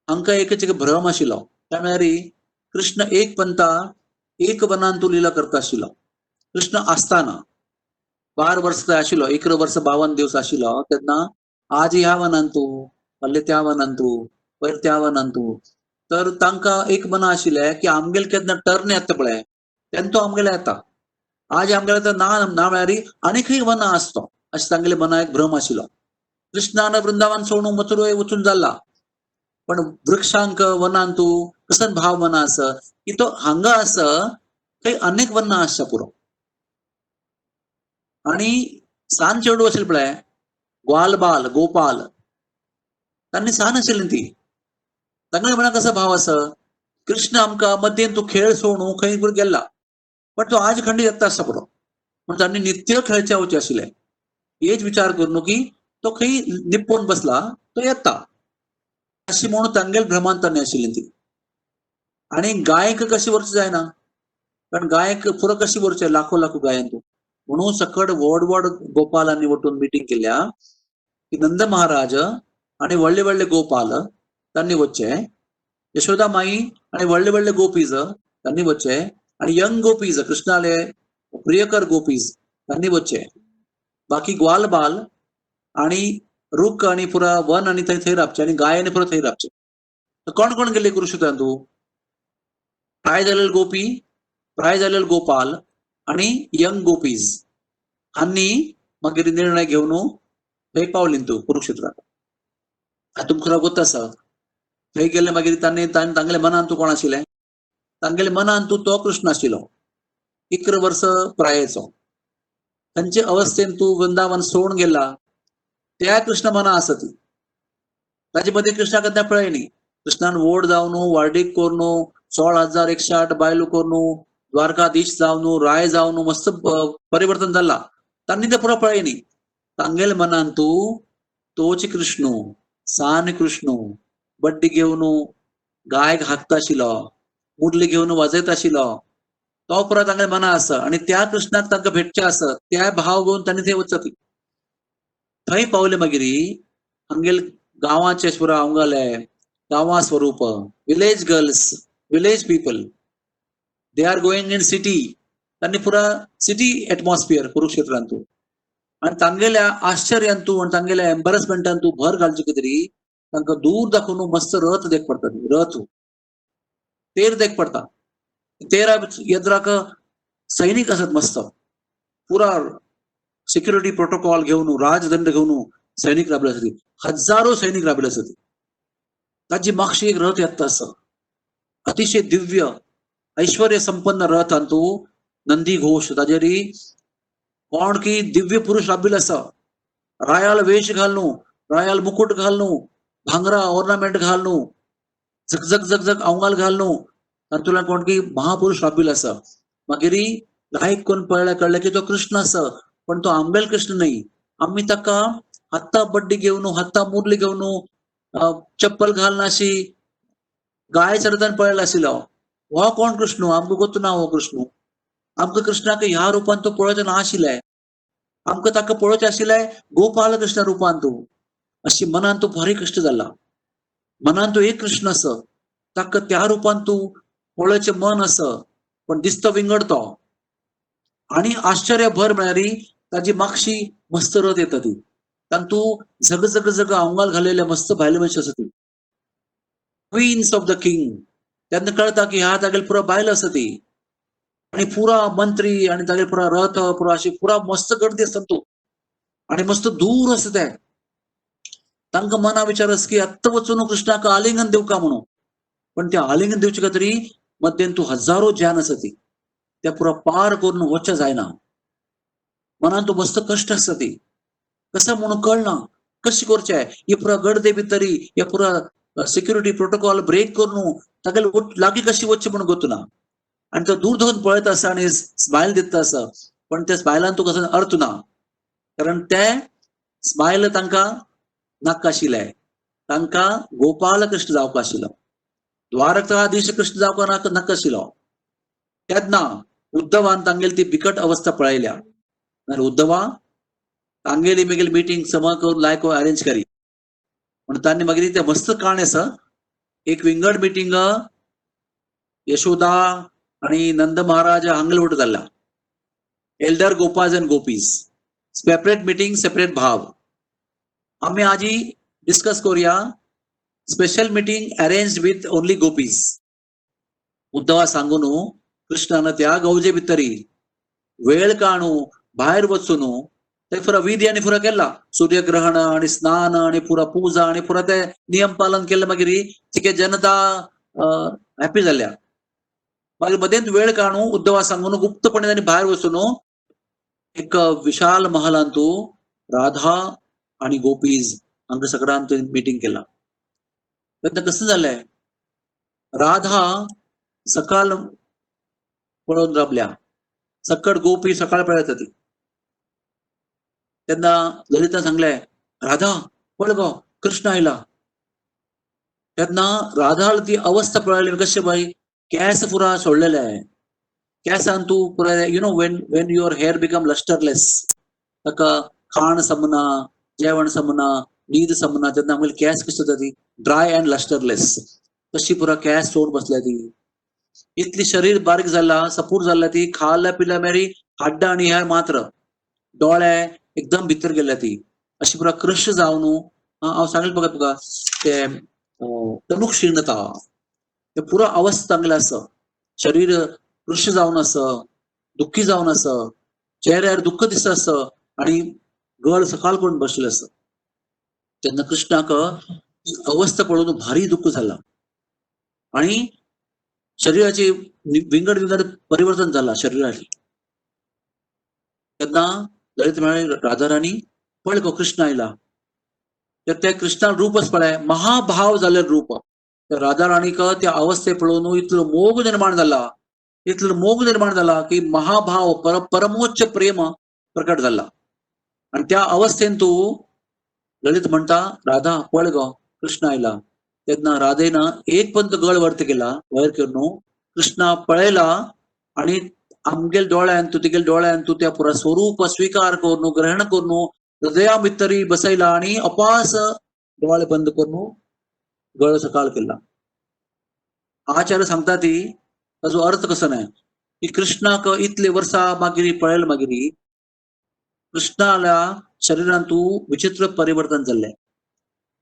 हांकां एक भ्रम आशिल्लो. त्या म्हळ्यार कृष्ण एक पंथा एक वनांतू लिला करता आशिल्लो. कृष्ण आसताना 12 वर्स आशिल्लो, 11 वर्स 52 दिवस आशिल्लो तेन्ना आज ह्या वनांतू, फाल्यां त्या वनांतू, पयर त्या वनांतू. तर तांकां एक मना आशिल्लें की आमगेले केन्ना टर्न येता पळय तेन्ना तो आमगेले येता, आज आमगेले तर ना ना म्हळ्यार आनी खंय वनां आसतो अशें तांगेले मना एक भ्रम आशिल्लो. कृष्णान वृंदावन सोडून मथुरे वचून जाला, पण वृक्षांक वनांतू कसो भाव मना आसा की तो हांगा आसा थंय अनेक वनां आसता पुरो. आणि सान चेडू आशिल्लें पळय ग्वालबाल गोपाल, तांणी सान आशिल्ली ती, तांगेले मनाक कसो भाव आसा, कृष्ण आमकां मदेन तूं खेळ सोडून खंय गेला, पण तो आज खंडीत येता आसता पुरो. म्हण तांणी नित्य खेळचे वचचें आशिल्लें. हेच विचार करून की तो खंय निपोवन बसला तो येता अशी म्हणून तांगेल भ्रमांत तांणी आशिल्ली ती. आणि गायक कशी वरची जायना, कारण गायक पुरो कशी भरचे लाखो लाखो गायन म्हणून सकट व्हड व्हड गोपालांनी वटून मिटींग केल्या की नंद महाराज आणि व्हडले व्हडले गोपाल तांणी वच्चे, यशोदा माई आणि व्हडले व्हडले गोपीज तांणी वच्चे, आणि यंग गोपीज कृष्णाले प्रियकर गोपीज तांणी वच्चे, बाकी ग्वाल बाल आणि रुख आणि पुरा वन आणि थंय थंय राबचे आणि गाय आणि पुरा थंय राबचे. तर कोण कोण गेले कुरुक्षेत्रांत? प्राय जालेले गोपी, प्राय जालेले गोपाल आणि यंग गोपीज हांनी मागीर निर्णय घेवन थंय पावली तूं कुरुक्षेत्रात. आतां तुमकां गोत आसा थंय गेले मागीर तांणी तांगेले मनान तूं कोण आशिल्लें? तांगेले मनान तूं तो कृष्ण आशिल्लो, 11 वर्स प्रायेचो. तांचे अवस्थेन तूं वृंदावन सोडून गेला त्या कृष्ण मना आसा ती. ताजे मदीं कृष्णाक केन्ना पळय न्ही. कृष्णान व्हड जावन वार्डीक करून 16,108 बायलो करून द्वारकाधीश जावन राय जावन मस्त परिवर्तन जाला, तांणी ते पुरो पळय न्ही. तांगेले मनान तूं तोच कृष्णू, सान कृष्णू, बड्डी घेवन गायक हाकता आशिल्लो, मुरली घेवन वाजयत आशिल्लो, तो पुरो तांगेले मना आसा. आनी त्या कृष्णाक तांकां भेटचें आसा, त्या भाव घेवन तांणी थंय वचत. थंय पावले मागीर हांगेल गांवाचे पुरा हांगाले गांवा स्वरूप, village girls, village people, they are going in city. तांणी पुरा सिटी एटमॉस्फियर कुरुक्षेत्रांतू आनी तांगेल्या आश्चर्यांतू आनी तांगेल्या एम्बरसमेंटांतू भर घालचे कितें तांकां दूर दाखोवन मस्त रथ देख पडटा, रथ तेर देख पडटा. तेरा येद्राक सैनिक आसात मस्त, पुरा सिक्युरिटी प्रोटोकॉल घेवन राजदंड घेवन सैनिक राबले आसत, हजारो सैनिक राबले आसत. ताची मागशी एक रथ येता आसा, अतिशय दिव्य ऐश्वर्य संपन्न रथ अंतू नंदी घोष, ताजेरी कोण की दिव्य पुरुष राबिल्लो आसा, रायाल वेश घालून, रायाल मुकुट घालून, भांगरा ऑर्नामेंट घालून, झगझग झगझग अवंगाल घालून तातूंतल्यान कोण की महापुरुष राबिल्लो आसा. मागीर लायक कोण पळयल्यार कळ्ळें की तो कृष्ण आसा, पण तो आंबेल कृष्ण न्ही. आमी ताका हाता बड्डी घेवन, हाता मुरली घेवन, चप्पल घालनाशी गाय चरताना पळयला आशिल्लो. हो कोण कृष्ण? आमकां गोत्तू ना हो कृष्ण. आमकां कृष्णाक ह्या रुपान तो पळोवचें ना आशिल्लें, आमकां ताका पळोवचें आशिल्लें गोपाल कृष्ण रुपान. तूं अशी मनान तूं भारी कश्ट जाला, मनान तूं एक कृष्ण आसा, ताका त्या रुपान तूं पळोवचें मन आसा, पण दिसतो विंगड तो. आनी आश्चर्य भर म्हळ्यार ताजी मागशी मस्त रथ येता ती, तातूं झग झग झग आंगाल घालेले मस्त बायल मनीस आसा ती, क्वीन्स ऑफ the king. तेन्ना कळटा की ह्या तागेली पुरा बायल आसा ती, आनी पुरा मंत्री आनी तागेली पुरा रथ पुरा अशी पुरा मस्त गर्दी आसता तूं, आनी मस्त दूर आसा ते. तांकां मना विचार आसा की आत्तां वचून कृष्णाक आलिंगन दिवका म्हणून, पण ते आलिंगन दिवचे खातीर मध्येन तूं हजारो ज्ञान आसा ती, त्या पुरा पार करून वचचें जायना. मनान तूं मस्त कश्ट आसता ती, कसं म्हणून कळना कशी करचें. हे पुरा गर्दे भितरी हे पुरा सिक्युरिटी प्रोटोकॉल ब्रेक करून तागेले लागीं कशी वचचें म्हणून गोतू ना. आनी तो दूर धरून पळयत आसा आनी स्मायल दिता आसा, पण त्या स्मायलान तुका कसो अर्थ ना, कारण ते स्मायल तांकां नाका आशिल्लें, तांकां गोपाल कृष्ण जावपा आशिल्लो, द्वारकाधीश कृष्ण जावपा नाका आशिल्लो. तेन्ना उद्धवान तांगेली ती बिकट अवस्था पळयल्या. उद्धवा तांगेली मागीर मिटींग समा करून लायक अरेंज करी म्हण तांणी मागीर ते मस्त काण आसा. एक विंगड मिटींग यशोदा आणि नंद महाराज हांगेले वट जाल्ला, elder gopas and gopis, separate meeting separate भाव. आमी आजी डिस्कस करूया special meeting arrange with only gopis. Uddhava सांगून कृष्णान त्या गौजे भितरी वेळ काणू भायर वचून ते पुरा विधी आनी पुरा केला, सूर्यग्रहण आणि स्नान आणि पुरा पूजा आणि पुरा ते नियम पालन केले. मागीर तिके जनता हॅपी जाल्या. मागीर मदेंत वेळ काणू उद्धवा सांगून गुप्तपणे तांणी भायर वचून एक विशाल महालांतू राधा आणि गोपीज हांकां सगळ्यांत मिटींग केला. तेन्ना कसं जालें, राधा सकाळ पळोवन राबल्या, सकट गोपी सकाळ पळयता ती. तेन्ना ललिता सांगले, राधा पळय गो कृष्ण आयला. तेन्ना राधाला ती अवस्था पळयली कशें बाई, केंस पुरा सोडलेले, केंसान तूं पुराय you know when when your hair become lustreless, ताका खाण समना, जेवण समना, न्हीद समना, तेन्ना आमगेले केंस कशी जाता ती ड्राय अँड लस्टरलेस, तशी पुरा केंस सोड बसल्या ती. इतली शरीर बारीक जाला, सपूर जाल्ल्या ती, खाल्या पिल्या मेरी हाड्डां आनी हेर मात्र, दोळे एकदम भितर गेल्या ती, अशी पुरा कृश जावन. हांव सांगलें बघा तुका ते तनुक्षीणता, ते पुरा अवस्था तांगेले आसा, शरीर कृश जावन आसा, दुख्खी जावन आसा, चेहऱ्यार दुख्ख दिसता आसा आनी गळ सकाळ करून बसले आसा. तेन्ना कृष्णाक अवस्था पळोवन भारी दुख्ख जाला आनी शरीराचे विंगड विंगड परिवर्तन जाला शरीराचे. तेन्ना ललित म्हळें, राधा राणी पळय गो कृष्ण आयला. तर त्या कृष्णा रूपच पळय, महाभाव जाल्ले रूप. त्या राधा राणीक त्या अवस्थे पळोवन इतलो मोग निर्माण जाला, इतलो मोग निर्माण जाला की महाभाव परमोच्च प्रेम प्रकट जाला. आनी त्या अवस्थेन तूं ललित म्हणटा, राधा पळय गो कृष्ण आयला. तेन्ना राधेन एक पंत गळ वर्त केला, वयर करून कृष्णा पळयला आनी आमगेल दोळ्यान तूं तिगेल दोळ्यान तूं त्या पुरा स्वरूप स्वीकार करून ग्रहण करून हृदया भितरी बसयला आनी अपास दोळे बंद करून गळ सकाळ केला. आचार्य सांगता ती ताजो अर्थ कसो न्हय की कृष्णाक इतले वर्सां मागीर पळयल मागीर कृष्णाल्या शरीरान तूं विचित्र परिवर्तन जाल्लें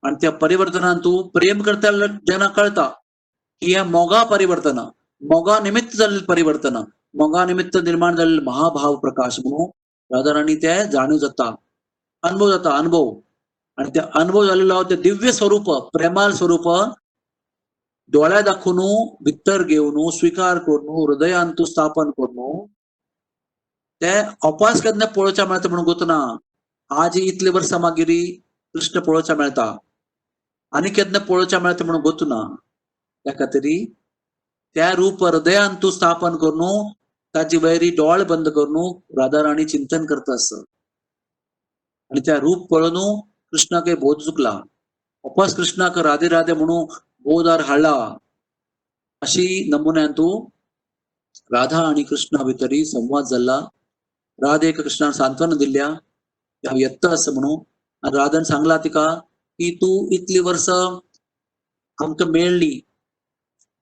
आनी त्या परिवर्तनान तूं प्रेम करता जेन्ना कळता की ह्या मोगा परिवर्तन, मोगा निमित्त जाल्लें परिवर्तन, मोगा निमित्त निर्माण जाल्लें महाभाव प्रकाश म्हणून राधा राणी ते जाणीव जाता, अनुभव जाता, अनुभव. आनी ते अनुभव जाल्लो ते दिव्य स्वरूप, प्रेमाल स्वरूप दोळ्या दाखोवन भितर घेवन स्वीकार करून हृदयान तूं स्थापन करून ते अपास केन्ना पळोवच्या मेळटा म्हणून गोतना. आज इतले वर्सां मागीर कृष्ण पळोवच्या मेळटा आनी केन्ना पळोवच्या मेळटा म्हणून गोतना. त्या खातीर त्या रूप हृदयान तूं स्थापन करून ताजी वैरी डोळे बंद करून राधा राणी चिंतन करता आसा. आनी त्या रूप पळोवन कृष्णाक बोध चुकला. अपास कृष्णाक राधे राधे म्हणून बोधार हाडला. अशी नमुन्यान तूं राधा आनी कृष्णा भितरी संवाद जाला. राधेक कृष्णान सांत्वन दिल्या हांव येत्ता आसा म्हणून. आनी राधान सांगला तिका की तूं इतली वर्सां आमकां मेळ्ळी,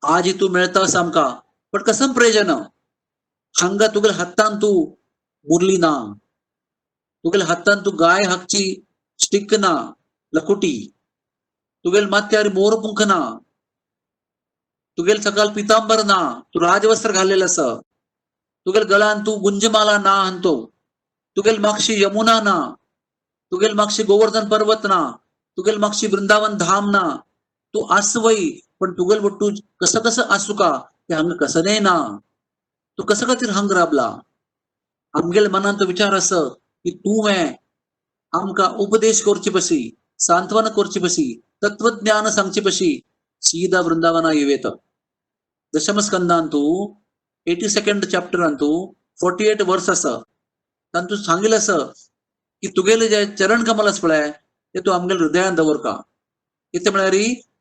आज तूं मेळता आसा आमकां, पण कसम प्रयोजन, हांगा तुगेल्या हातान तूं मुरली ना, तुगेल्या हातान तूं गाय हाकची स्टीक ना, लकुटी, तुगेल माथ्यार मोरपुंख ना, तुगेल सकाळ पितांबर ना, तूं राजवस्त्र घाल्लेलं आसा, तुगेल गळान तूं गुंजमाला ना हंतो, तुगेल मागशी यमुना ना, तुगेल मागशी गोवर्धन पर्वत ना, तुगेल मागशी वृंदावन धाम ना, तूं आसवय पण तुगेल वट्टू कसं कसं आसू का ते हांगा कसं ना, तूं कसं खातीर हांगा राबला. आमगेल मनान तो विचार आसा की तुवें आमकां उपदेश करचे पशी, सांत्वन करचे पशी, तत्वज्ञान सांगचे पशी सीधा वृंदावना येवेत. दशम स्कंदान तूं 82nd चॅप्टरान तूं 48 वर्स आसा, तातूंत सांगिल्लें आसा की तुगेले जे चरण कमल आसा पळय ते तूं आमगेल हृदयान दवर का. कितें म्हळ्यार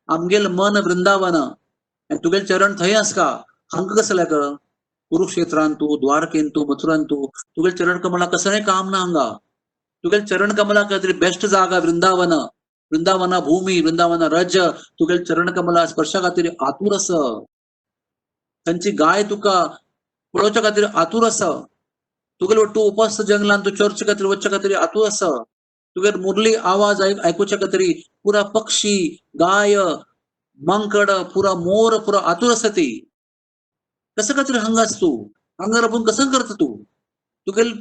आमगेल मन वृंदावन आनी तुगेल चरण थंय आसका, हांगा कसलें कर कुरुक्षेत्रान तूं, द्वारकेन तूं, मथुरान तूं, तुगेल चरण कमला कसलें काम ना हांगा. तुगेल चरण कमला खातीर बेस्ट जागा वृंदावन, वृंदावना भूमी, वृंदावना रज, तुगेल चरण कमला स्पर्शा खातीर आतूर आसा. थंयची गाय तुका पळोवच्या खातीर आतूर आसा. तुगेल वट्टू उपास जंगलान तूं चर्चे खातीर वचच्या खातीर आतूर आसा. तुगेल मुरली आवाज आयकुच्या खातीर पुरा पक्षी, गाय, मांकड, पुरा मोर पुरा आतूर आसा ती. कसं खातीर हांगा आसा तूं, हांगा राबून कसं करता तूं, तुगेल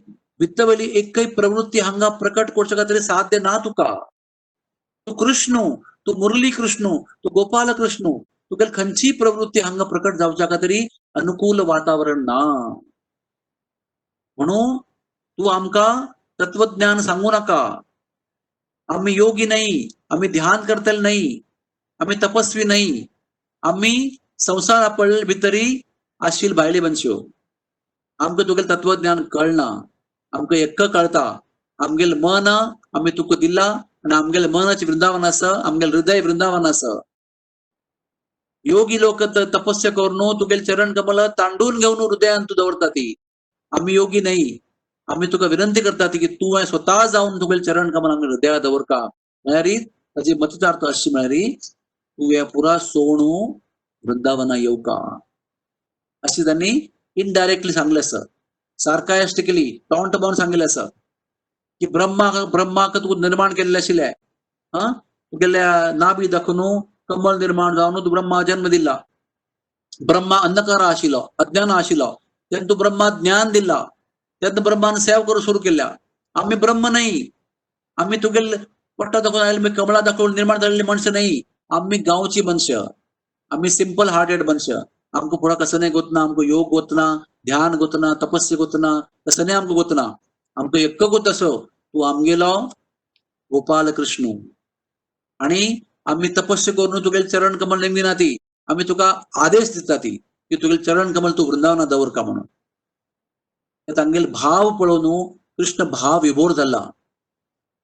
भित्तवयली एकय प्रवृत्ती हांगा प्रकट करच्या खातीर साध्य ना तुका. तूं कृष्ण, तूं मुरली कृष्ण, तूं गोपाल कृष्ण, तुगेल खंयची प्रवृत्ती हांगा प्रकट जावच्या खातीर अनुकूल वातावरण ना. म्हणून तूं आमकां तत्वज्ञान सांगू नाका. आमी योगी न्हय, आमी ध्यान करतले न्हय, आमी तपस्वी न्हय, आमी संवसारा पडले भितरी आशिल भायले मनश्यो. आमकां तुगेलें तत्वज्ञान कळना, आमकां एक्क कळता आमगेलें मन आमी तुका दिला आनी आमगेलें मनाचें वृंदावन आसा, आमगेलें हृदय वृंदावन आसा. योगी लोक तपस्या करून तुगेले चरण कमल तांडून घेवन हृदयान तू दवरता ती. आम्ही योगी नाही, आम्ही तुका विनंती करता की तू स्वतः जाऊन तुगेले चरण कमल आम्ही हृदया दवर का. म्हळ्यार ताची मतितार्थ अशी म्हळ्यार तूं हे पुरा सोणू वृंदावना येवका अशी त्यांनी इनडायरेक्टली सांगलें आसा. सार्कायस्टिकली टॉन्ट बावन सांगिल्लें आसा की ब्रह्माक तुका निर्माण केल्लें आशिल्लें, हा तुगेल्या नाभी दाखोवन कमल निर्माण जावन तूं ब्रह्मा जन्म दिला. ब्रह्मा अंधकार आशिल्लो, अज्ञान आशिल्लो, तेन्ना तूं ब्रह्मा ज्ञान दिला, तेन्ना ब्रह्मान सेवा करूंक सुरू केल्या. आमी ब्रह्म न्हय, आमी तुगेले पट्टा दाखोवन आयले, कमळा दाखोवन निर्माण जाल्ले मनशां न्हय, आमी गांवची मनशां, आमी सिंपल हार्टेड मनशां. आमकां पुरा कसं नाही गोतना, आमकां योग गोतना, ध्यान गोतना, तपस्या गोतना, कसं नाही आमकां गोतना. आमकां एक्क गोत असो तूं आमगेलो गोपाल कृष्ण आणि आमी तपस्या करून तुगेले चरण कमल नेमना ती, आमी तुका आदेश दिता ती की तुगेले चरण कमल तूं वृंदावना दवर का म्हणून. तांगेले भाव पळोवन कृष्ण भाव विभोर जाला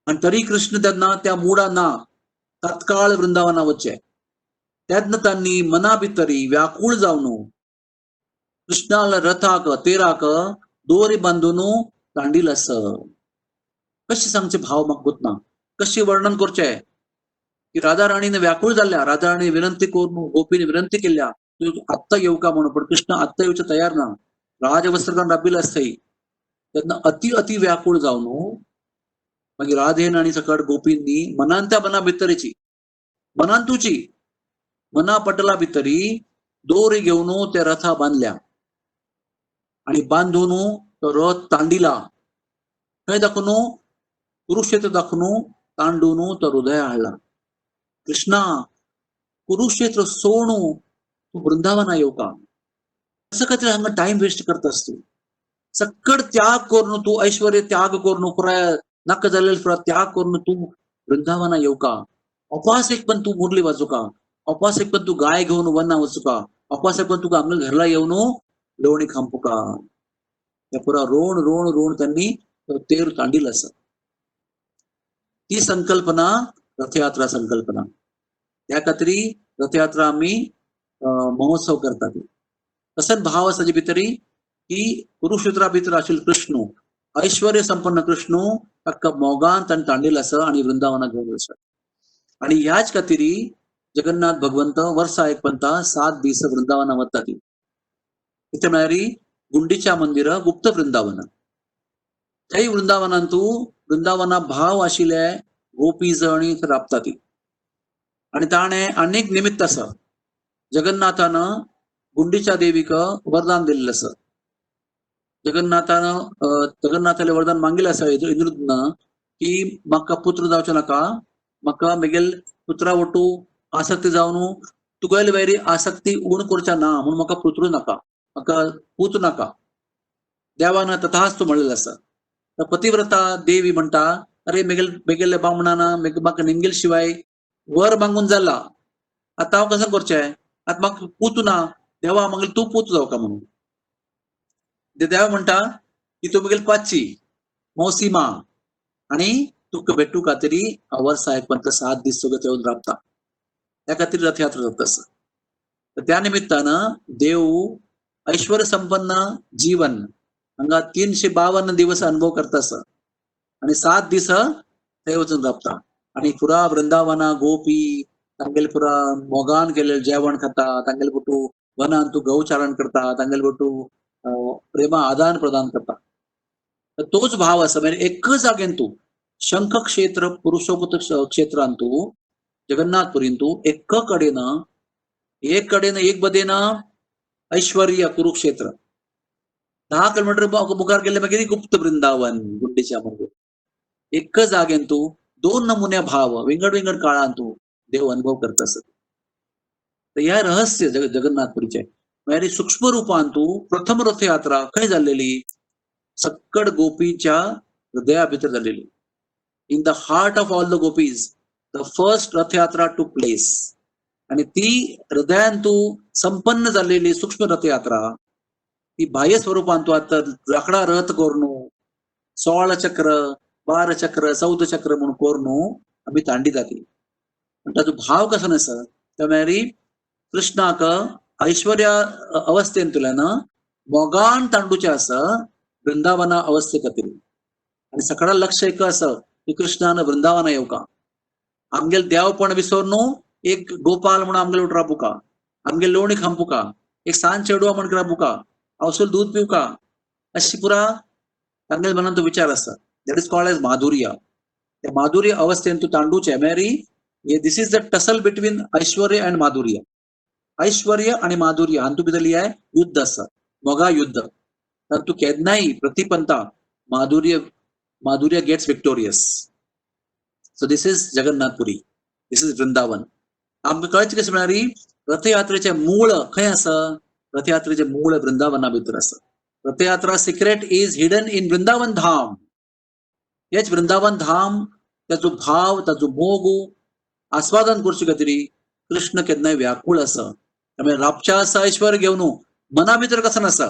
आणि तरी कृष्ण त्यांना त्या मुडा ना तत्काळ वृंदावना वच्चे. तेन्ना तांणी मना भितरी व्याकुळ जावन कृष्णाला रथाक तेराक दोरी बांदून तांडील आस. कशें सांगचे भाव म्हाका गोतना, कशें वर्णन करचें की राधा राणीने व्याकुळ जाल्ल्या, राधा राणी विनंती करून गोपीने विनंती केल्या तूं आत्ता येवका म्हणून, पण कृष्ण आत्ता येवचे तयार ना. राजवस्त्र राबिल आसताय तेन्ना अति अति व्याकुळ जावन मागीर राधेन आनी सकट गोपींनी मनान त्या मना भितरीची मनान तुची मना पटला भितरी दोरी घेवन त्या रथा बांदल्या आणि बांधून तो रथ तांडिला. थंय दाखोवन कुरुक्षेत्र दाखोवन तांडून तो हृदय हाडला. कृष्णा कुरुक्षेत्र सोणू तूं वृंदावना येवका. असं खातीर हांगा टायम वेस्ट करतास तूं. सक्कड त्याग करून तूं ऐश्वर्य त्याग करून पुराय नाका जाल्लें पुरा त्याग करून तूं वृंदावना येवका. अपास एक पण तूं मुरली वाजोवका, अपास एक पण तूं गाय घेवन वना वचुका, अपास एक पण तुका आमगे घरला येवन लोणी खांपुका. त्या पुरा रोण रोण रोण त्यांनी तेर तांडील आसा. ती संकल्पना रथयात्रा संकल्पना. त्या खातीर रथयात्रा आमी महोत्सव करतात. तसंच भाव आसा भितरी की कुरुक्षेत्रा भितर आशिल्लो कृष्ण ऐश्वर्य संपन्न कृष्ण ताका मोगान ताणें तांडील आसा आनी वृंदावनाक घेवन आसा. आनी ह्याच खातीर जगन्नाथ भगवंत वर्सा एक पंता 7 दीस वृंदावना वता ती. कितें म्हळ्यार गुंडीच्या मंदिर गुप्त वृंदावन. थंय वृंदावनांतू वृंदावना भाव आशिल्ले गोपी जणी राबता ती. आनी ताणें अनेक निमित्त आसा. जगन्नाथान गुंडीच्या देवीक वरदान दिल्लें आसा. जगन्नाथान जगन्नाथाले वरदान मागिल्लें आसा इंद्रुदून की म्हाका पुत्र जावचें नाका, म्हाका मेगेल पुत्रा वटू आसक्ती जावन तुगेले वयरी आसक्ती उण करच्या ना म्हणून म्हाका पुत्र नाका, म्हाका पूत नाका. देवान तथास्तु म्हणलेलें आसा. तर पतिव्रता देवी म्हणटा अरे मेगेल मेगेले बामणान म्हाका निमगेल शिवाय वर मागून जाला, आतां हांव कसं करचें, आतां म्हाका पूत ना, देवा मागीर तूं पूत जावका म्हणून. देव म्हणटा की तूं म्हगेली पाची मौसीमा आनी तुका भेटू खातीर वर्सा एक पंत 7 दीस सगळं येवन राबता. त्या खातीर रथयात्रा जाता आसा. तर त्या निमित्तान देव ऐश्वर्य संपन्न जीवन हांगा 352 दिवस अनुभव करता आसा आनी 7 दीस थंय वचून राबता आनी पुरा वृंदावना गोपी तांगेले पुरा मोगान केलेले जेवण खाता, तांगेले बोटू वनान तूं गौचारण करता, तांगेले बोटू प्रेमा आदान प्रदान करता. तर तोच भाव आसा. म्हणजे एक जागेन तूं शंख क्षेत्र पुरुषोत्त क्षेत्रांत तूं जगन्नाथपुरींत तूं एक कडेन एक कडेन एक बदेन ऐश्वर्य कुरुक्षेत्र 10 किलोमीटर मुखार गेले मागीर गुप्त वृंदावन गुंडीच्या मंदिर. एक जागेन तूं 2 नमुन्या भाव विंगड विंगड काळांत तूं देव अनुभव करता आसत. तर ह्या रहस्य जगन्नाथपुरीचे म्हळ्यार सूक्ष्म रूपान तूं प्रथम रथयात्रा खंय जाल्लेली सक्कड गोपीच्या हृदया भितर जाल्लेली. In the heart of all the gopis the first Rath Yatra took place. आणि ती हृदयान तूं संपन्न जाल्लेली सूक्ष्म रथयात्रा ती बाह्य स्वरूपान तूं आतां लाकडा रथ करून 16 चक्र 12 चक्र 14 चक्र म्हणून करून आमी तांडी जाती. पण ताचो भाव कसो आसा तर म्हळ्यार कृष्णाक ऐश्वर्या अवस्थेंतल्यान मोगान तांडूचें आसा वृंदावना अवस्थे खातीर. आनी सकाळ लक्ष एक आसा की कृष्णान वृंदावना येवका, आमगेल देवपण विसर न्हू, एक गोपाल म्हणून आमगेल राबुका, आमगेल लोणी खांपुका, एक सान चेडवा म्हण राबुका, हांवसूल दूद पिवका, अशी पुरा तांगेल मनान तो विचार आसा. That is called as madhurya. त्या माधुर्य अवस्थेन तूं तांडूचें म्हळ्यार this is the tussle between Aishwarya and madhurya. Aishwarya आणि माधुर्य हातूंत भितरली आहे युद्ध आसा, मोगा युद्ध. तर तूं केन्नाय प्रतिपंता madhurya, madhurya gets victorious. So this is Jagannathpuri, this is Vrindavan. आमकां कळचें कशें म्हळ्यार रथयात्रेचें मूळ खंय आसा? रथयात्रेचें मूळ वृंदावना भितर आसा. Rathyatra secret is hidden in Vrindavan Dham. हेच वृंदावन धाम ताचो भाव, ताचो मोग आस्वादन करचे खातीर कृष्ण केन्नाय व्याकुळ आसा. त्यामुळे रापच्या आसा ऐश्वर घेवन मना भितर कसं आसा,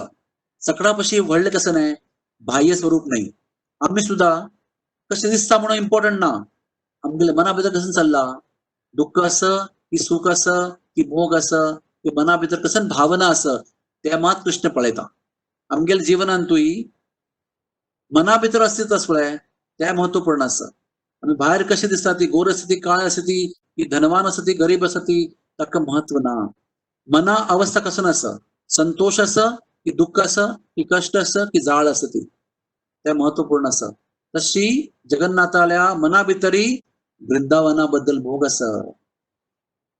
सकळा पशी व्हडलें कसं न्हय, बाह्य स्वरूप न्हय. आमी सुद्दां कशें दिसता म्हणून इम्पॉर्टंट ना, आमगेले मना भितर कसं चल्ला, दुःख आसा की सुख आसा की मोग आसा की मना भितर कसं भावना आसा ते मात कृष्ण पळयता. आमगेले जिवनांतूय मना भितर अस्तित्व आसा पळय तें महत्वपूर्ण आसा. आमी भायर कशें दिसता, ती गोर आसा ती काळ आसा ती, की धनवान आसा ती गरीब आसा ती, ताका महत्व ना. मना अवस्था कसं आसा, संतोष आसा की दुःख आसा की कश्ट आसा की जाळ आसा ती, तें महत्वपूर्ण आसा. तशी जगन्नाथाल्या मना भितरी वृंदावना बद्दल मोग आसा,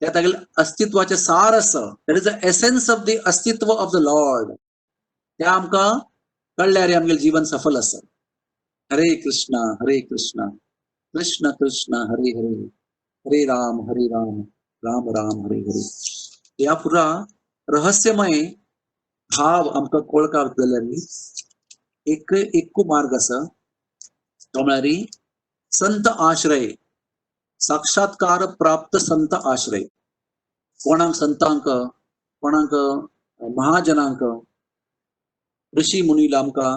त्या तागेले अस्तित्वाचें सार आसा. That is the essence of the अस्तित्व ऑफ the Lord. ते आमकां कळ्ळ्यार आमगेलें जीवन सफल आसा. हरे कृष्ण हरे कृष्ण कृष्ण कृष्ण हरे हरे, हरे राम हरे राम राम राम हरे हरे. ह्या पुरा रहस्यमय भाव आमकां कळपाक जाल्यार एक एकू मार्ग आसा, तो म्हळ्यार संत आश्रय, साक्षात्कार प्राप्त संत आश्रय. कोणाक संतांक, कोणाक महाजनांक, ऋषी मुनीला आमकां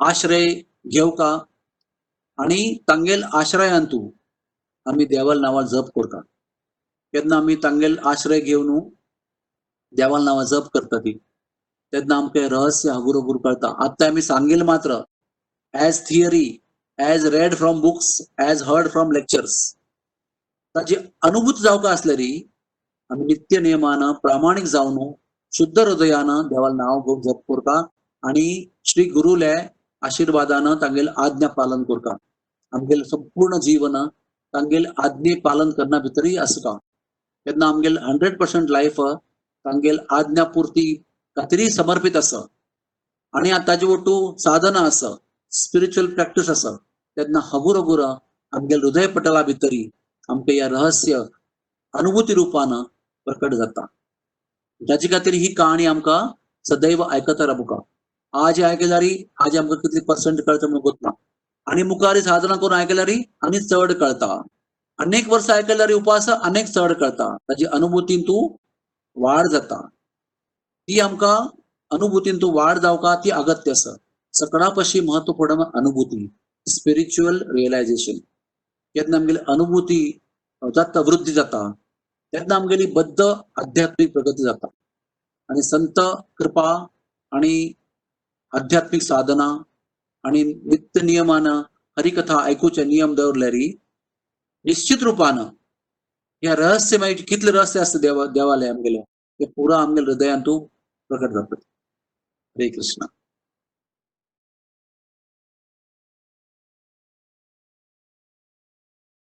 आश्रय घेवका आणि तांगेल आश्रयान तूं आमी देवाल नांवा जप करता. केन्ना आमी तांगेल आश्रय घेवन देवाल नांवा जप करता ती, तेन्ना आमकां रहस्य हगुर हगुर कळटा. आतां आमी सांगेल मात्र as theory, as read from books, as heard from lectures. ताची अनुभूत जावका आसल्यारी आमी नित्य नियमान प्रामाणीक जावन शुद्ध हृदयान देवाल नांव घेवन जप करता आणि श्री गुरुले आशीर्वादान तांगेल आज्ञा पालन करता. आमगेल संपूर्ण जीवन तांगेल आज्ञे पालन करना भितरय आसता. तेन्ना आमगेल 100% लायफ तांगेल आज्ञा पुर्ती खातीरय समर्पीत आसा आणि ताजे वटू साधना आसा, स्पिरिच्युअल प्रॅक्टीस आसा. तेन्ना हगुर हगुर आमगेल हृदय पटला भितरी आमकां ह्या रहस्य अनुभूती रुपान प्रकट जाता. ताजे खातीर ही कहाणी आमकां सदैव आयकता राबुका. आज आयकल्यारी आज आमकां कितली पर्संट कळटा म्हणून गोत ना, आनी मुखार साधना करून आयकल्यारी आनी चड कळटा. अनेक वर्सां आयकल्यारी उपास अनेक चड कळटा, ताजी अनुभूतीन तूं वाड जाता. ती आमकां अनुभूतीन तूं वाड जावका ती अगत्य आसा. सगळ्या पशी महत्वपूर्ण अनुभूती, स्पिरिच्युअल रियलायझेशन. केन्ना आमगेली अनुभूती जाता, वृद्धी जाता, तेन्ना आमगेली बद्द आध्यात्मीक प्रगती जाता. आणि संत कृपा आणि आध्यात्मीक साधना आणि नित्य नियमान हरिकथा आयकुचे नियम दवरल्यारी निश्चित रुपान ह्या रहस्यमय कितले रहस्य आसता देवा देवाले आमगेले ते पुरा आमगेले हृदयांतू प्रकट जाता. हरे कृष्ण.